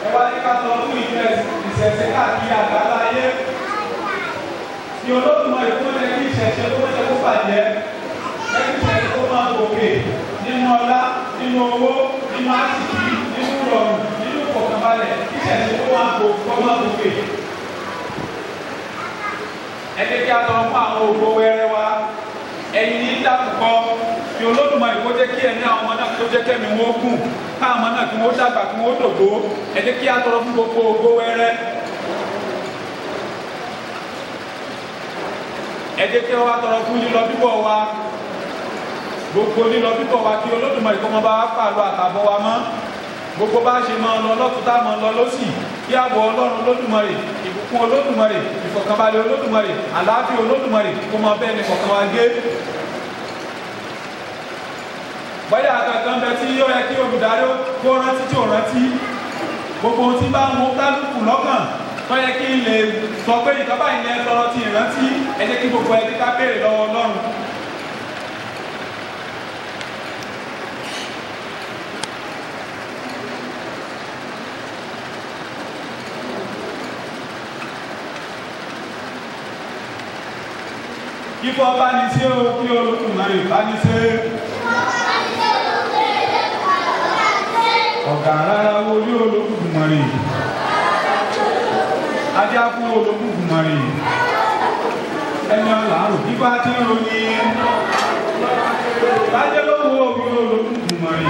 Ẹ wá ní ká tọrọ fún ìfẹ́ ìṣẹ̀ṣẹ̀ káàkiri àgbáńlá ayé. Ní Olódùmarè kó jẹ́ kí ìṣẹ̀ṣẹ̀ kó jẹ́ kó bàjẹ́. Ẹ kí ìṣẹ̀ṣẹ̀ kó máa gòkè nínú ọlá, nínú owó, nínú àsìkí, nínú ìrọ̀rùn, nínú ìfọ̀kànbalẹ̀. Kí ìṣẹ̀ṣẹ̀ kó máa gòkè. Ẹ jẹ́ kí a tọrọ fún àwọn ògo wẹrẹ wa. Ẹ̀yin ní dàkúkọ kí Olódùmarè kó jẹ́ kí ẹ̀mí àwọn ọmọ náà kó jẹ́ kẹ́mi wọn gùn, káwọn ọmọ náà kí wọ́n dàgbà kí wọ́n dògbó. Ẹ jẹ́ kí a tọrọ fún gbogbo ògo wẹrẹ. Ẹ jẹ́ kí wọ́n tọrọ fún lílọ bíbọ̀ wa. Gbogbo lílọ bíbọ̀ wa kí Olódùmarè kó máa bá wa pàlọ́ àtàbọ̀ wa mọ́. Gbogbo bá ṣe máa lọ lọ́tún tá máa lọ lọ́sì, kí ààbò Ọlọ́run Olódùmarè, ìbùkún Olódùmarè, ìfọ̀kànbalẹ̀ Olódùmarè, àlàáfíà Olódùmarè kó máa bẹ́ẹ̀ ní kọ̀ọ̀kan wa gé. Bóyá kankan bẹ tí ó yẹ kí olùdarí kó rántí tí ò rántí. Gbogbo ohun tí bá ń mú kálukú lọ́kàn tó yẹ kí n lè sọ pé nǹkan báyìí ní ẹ tọrọ tí ìrántí. Ẹ jẹ́ kí gbogbo ẹni ká béèrè lọ́wọ́ Ọlọ́run. Kíkọ́ bá ní ṣe o, kí Olódùmarè bá ní ṣe. Ọ̀gá rárá wo ní Olódùmarè. Ajá fún Olódùmarè. Ẹni ọ̀la àrùn bí bá ti ń ròyìn. Bájẹ́ ló wo bí Olódùmarè.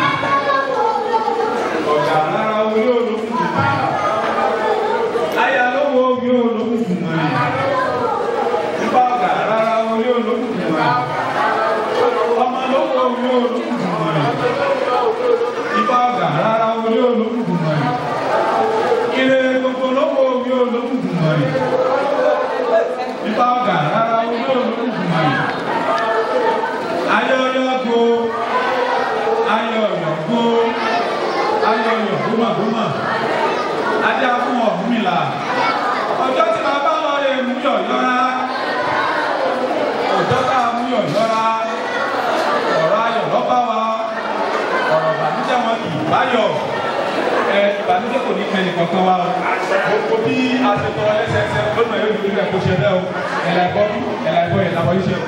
Ọ̀gá rárá wo ní Olódùmarè. Aya ló wo bí Olódùmarè. Nípa ọ̀gá rárá wo ní Olódùmarè. Ọmọ ló wo bí Olódùmarè. Nípa ọ̀gá rárá wo ní Olódùmarè. Ire gbogbo ló wo bí Olódùmarè. Nípa ọ̀gá rárá wo ní Olódùmarè. Ayọ̀yọ̀ go, ayọ̀yọ̀ go, ayọ̀yọ̀ gómàgómà. Adé fún Ọ̀rúnmìlà. Ọjọ́ tí bàbá lọ rè mú yọ̀ yọra. Ọjọ́ tá a mú yọ̀ yọra. Ọ̀rọ̀ ayọ̀ ló bá wa. Ọ̀rọ̀ ìbànújẹ́ wọn kì í tẹnìkọ̀ọ̀kan wa o. Gbogbo bí a ṣe tọrọ lẹ́sẹẹsẹ lónìí yóò dúró bẹ́ẹ̀ kó ṣe bẹ́ẹ̀ o. Ẹ̀là ìbọ́dún, ẹ̀là ìbọ́ ẹ̀là ìbọ́ iṣẹ́ o.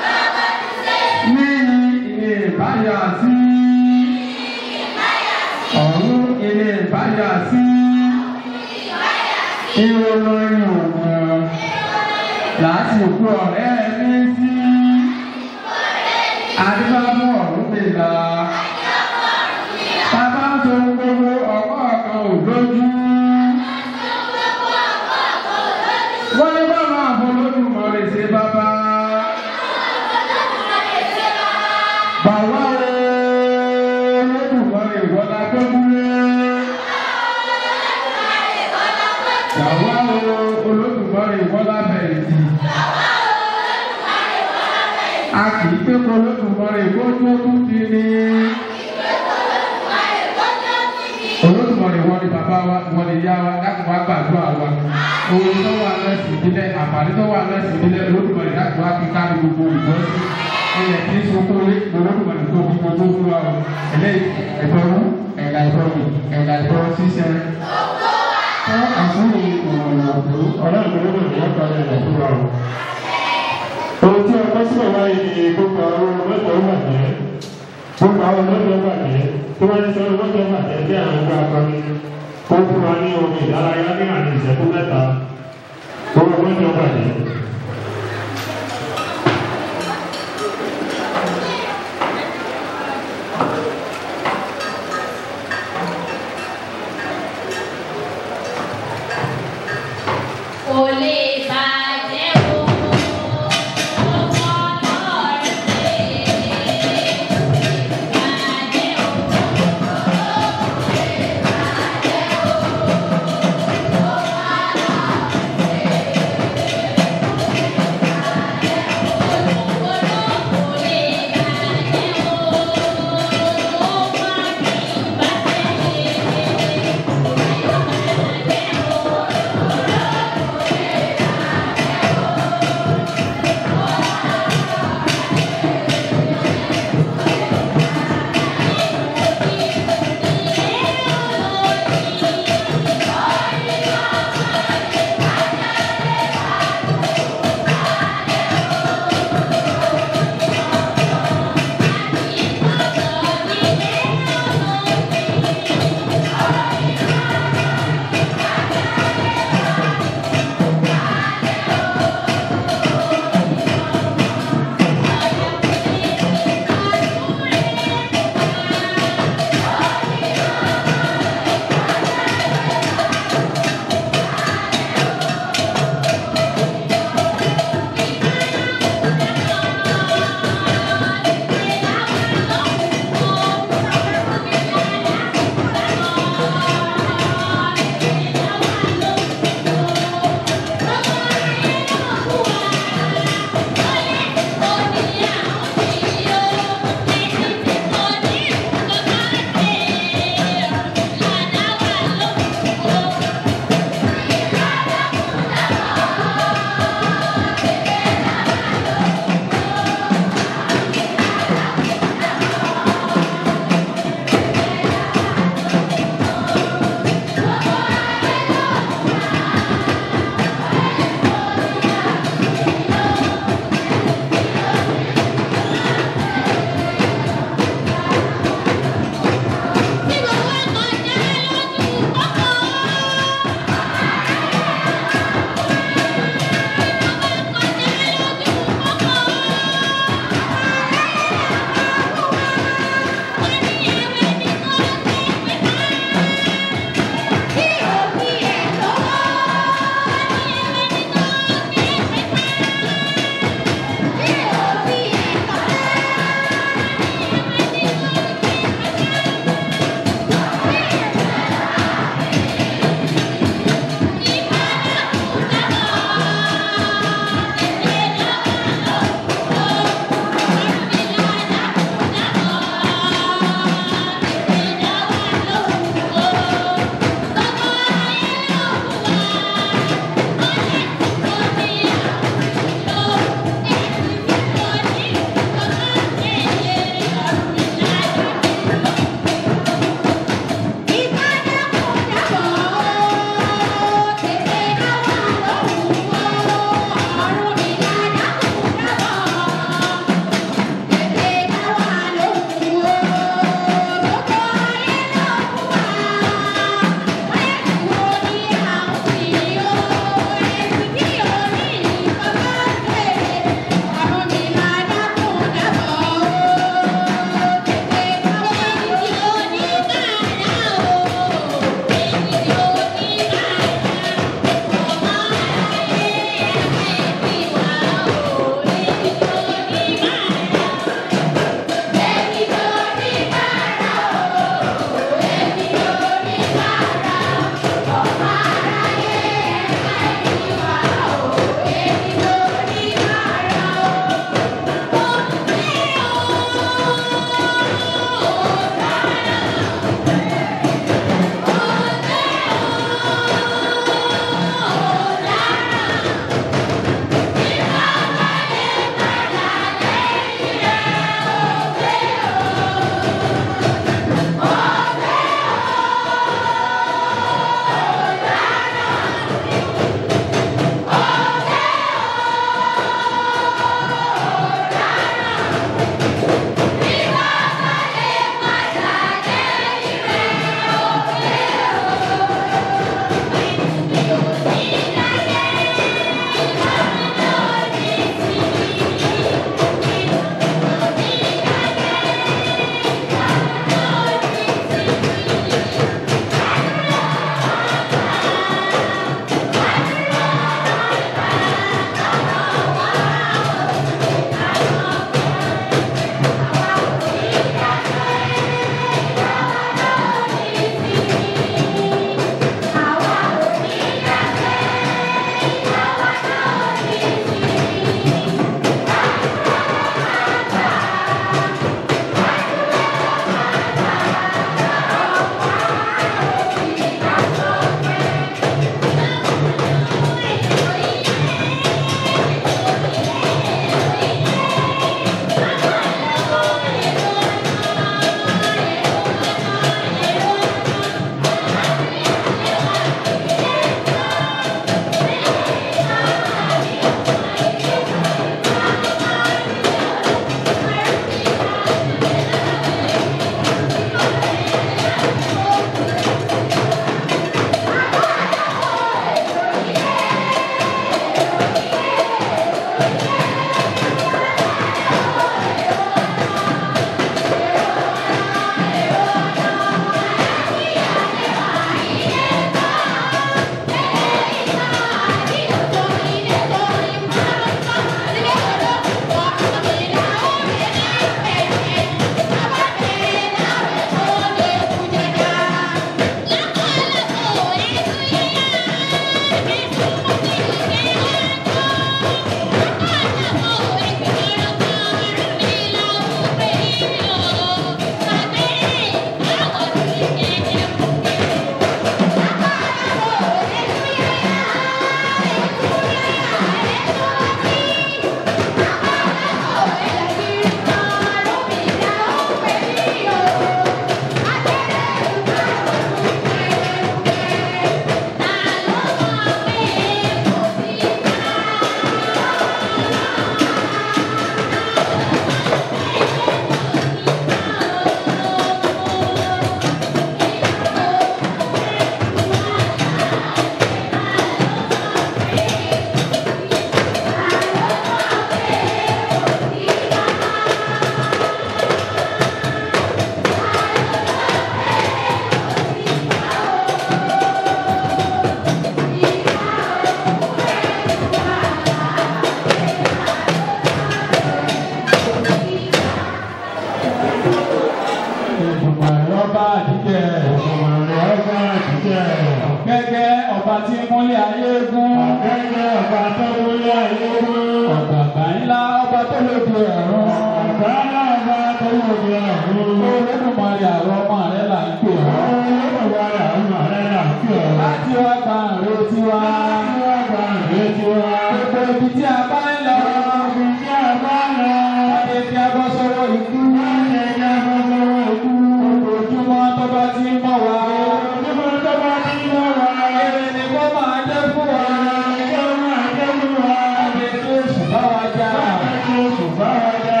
ọba tí ń múlẹ̀ ayé gún. Ọ̀gẹ́gẹ́ ọba tó múlẹ̀ ayé gún. Ọ̀gbàgbà ńlá ọba tó lóde ọ̀run. Ọ̀gbà ńlá ọba tó lóde ọ̀run. Olódùmarè àwọn ọmọ rẹ̀ là ń pè ọ́. Olódùmarè àwọn ọmọ rẹ̀ là ń pè ọ́. Láti wá gba àrò tiwa. Láti wá gba àrò tiwa. Gbogbo ibi tí a bá ń lọ. Gbogbo ibi tí a bá ń lọ. Láti fi abọ́ sọ́wọ́ ikú. Láti fi abọ́ sọ́wọ́ ikú. Ojoojúmọ́ tó bá ti ń mọ́ wa. Ojoojúmọ́ tó bá ti ń mọ́ wa. Èrè ni kó máa jẹ́ fún wa. Èrè ni kó máa jẹ́ fún wa. Láti fi oṣù bá wa jà. Láti fi oṣù bá wa jà.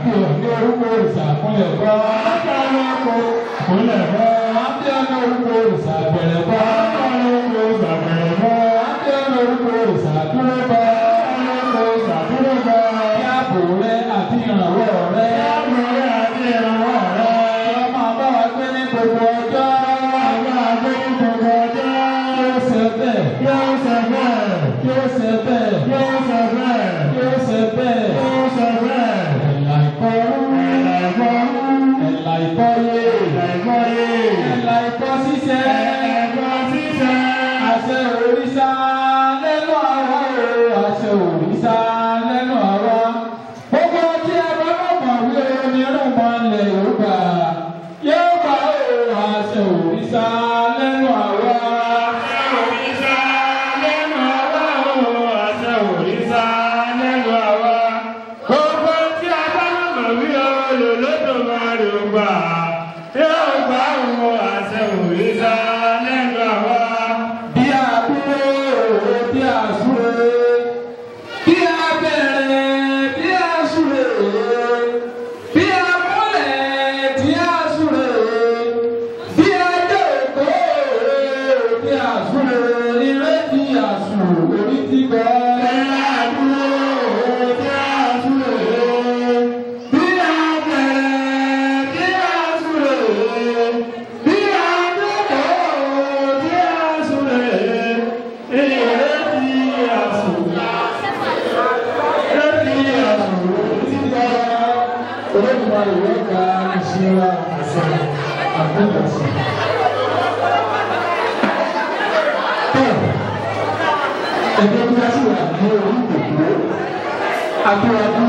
Kí o ní orúkọ òrìṣà kúnlẹ̀ bọ́. Kúnlẹ̀ bọ́. Àbí ọ̀nà orúkọ òrìṣà bẹ̀rẹ̀ bọ́. Ọ̀nà orúkọ òrìṣà bẹ̀rẹ̀ bọ́. Àbí ọ̀nà orúkọ òrìṣà dúró bọ́. Ọ̀nà orúkọ òrìṣà dúró bọ́. Kí ààbò rẹ àti ìrànwọ́ rẹ. Kí ààbò rẹ àti ìrànwọ́ rẹ. Kí ó máa bá wa gbé ní gbogbo ọjọ́. Máa bá wa gbé ní gbogbo ọjọ́. Kí ó ṣe bẹ́ẹ̀. Kí ó ṣe bẹ́ẹ̀. Kí ó ṣe bẹ́ẹ̀. Kí ó ṣe bẹ́ẹ̀. Kí ó ṣe bẹ́ẹ̀. Kí ó ṣe bẹ́ẹ̀. Ẹ̀là ìkọrú. Ẹ̀là ìkọrú. Ẹ̀là ìkọyé. Ẹ̀là ìkọyé. Ẹ̀là ìkọ ṣíṣẹ́. Ẹ̀là ìkọ ṣíṣẹ́. Àṣẹ òrìṣà lẹ́nu àwa o. Àṣẹ òrìṣà lẹ́nu àwa. Gbogbo tí a bá mọ̀ wí onírúnmọlẹ̀ yóò gbà. Yóò gbà o. Àṣẹ òrìṣà lẹ́nu àwa. Àṣẹ òrìṣà lẹ́nu àwa o. Àṣẹ òrìṣà lẹ́nu àwa. Gbogbo tí a bá mọ̀ wí Olódùmarè ó gbà. Yóò gbà o. Àṣẹ òrìṣà lẹ́nu àwa. Bí a dúró, bí a súre, bí a bẹ̀rẹ̀, bí a súre, bí a múlẹ̀, bí a súre, bí a jókòó, bí a súre, ìrètí àsùn orí ti gbọ́. Bí a dúró, bí a súre, bí a bẹ̀rẹ̀, bí a súre, bí a jókòó, bí a súre, ìrètí àsùn, ìrètí àsùn orí ti gbọ́. Olódùmarè yóò gba iṣẹ́ wa àṣẹ àgbẹ̀dọ̀sí. Bẹ́ẹ̀, ẹgbẹ́ bí a sì wà ní orí ìkòkò, akíwájú.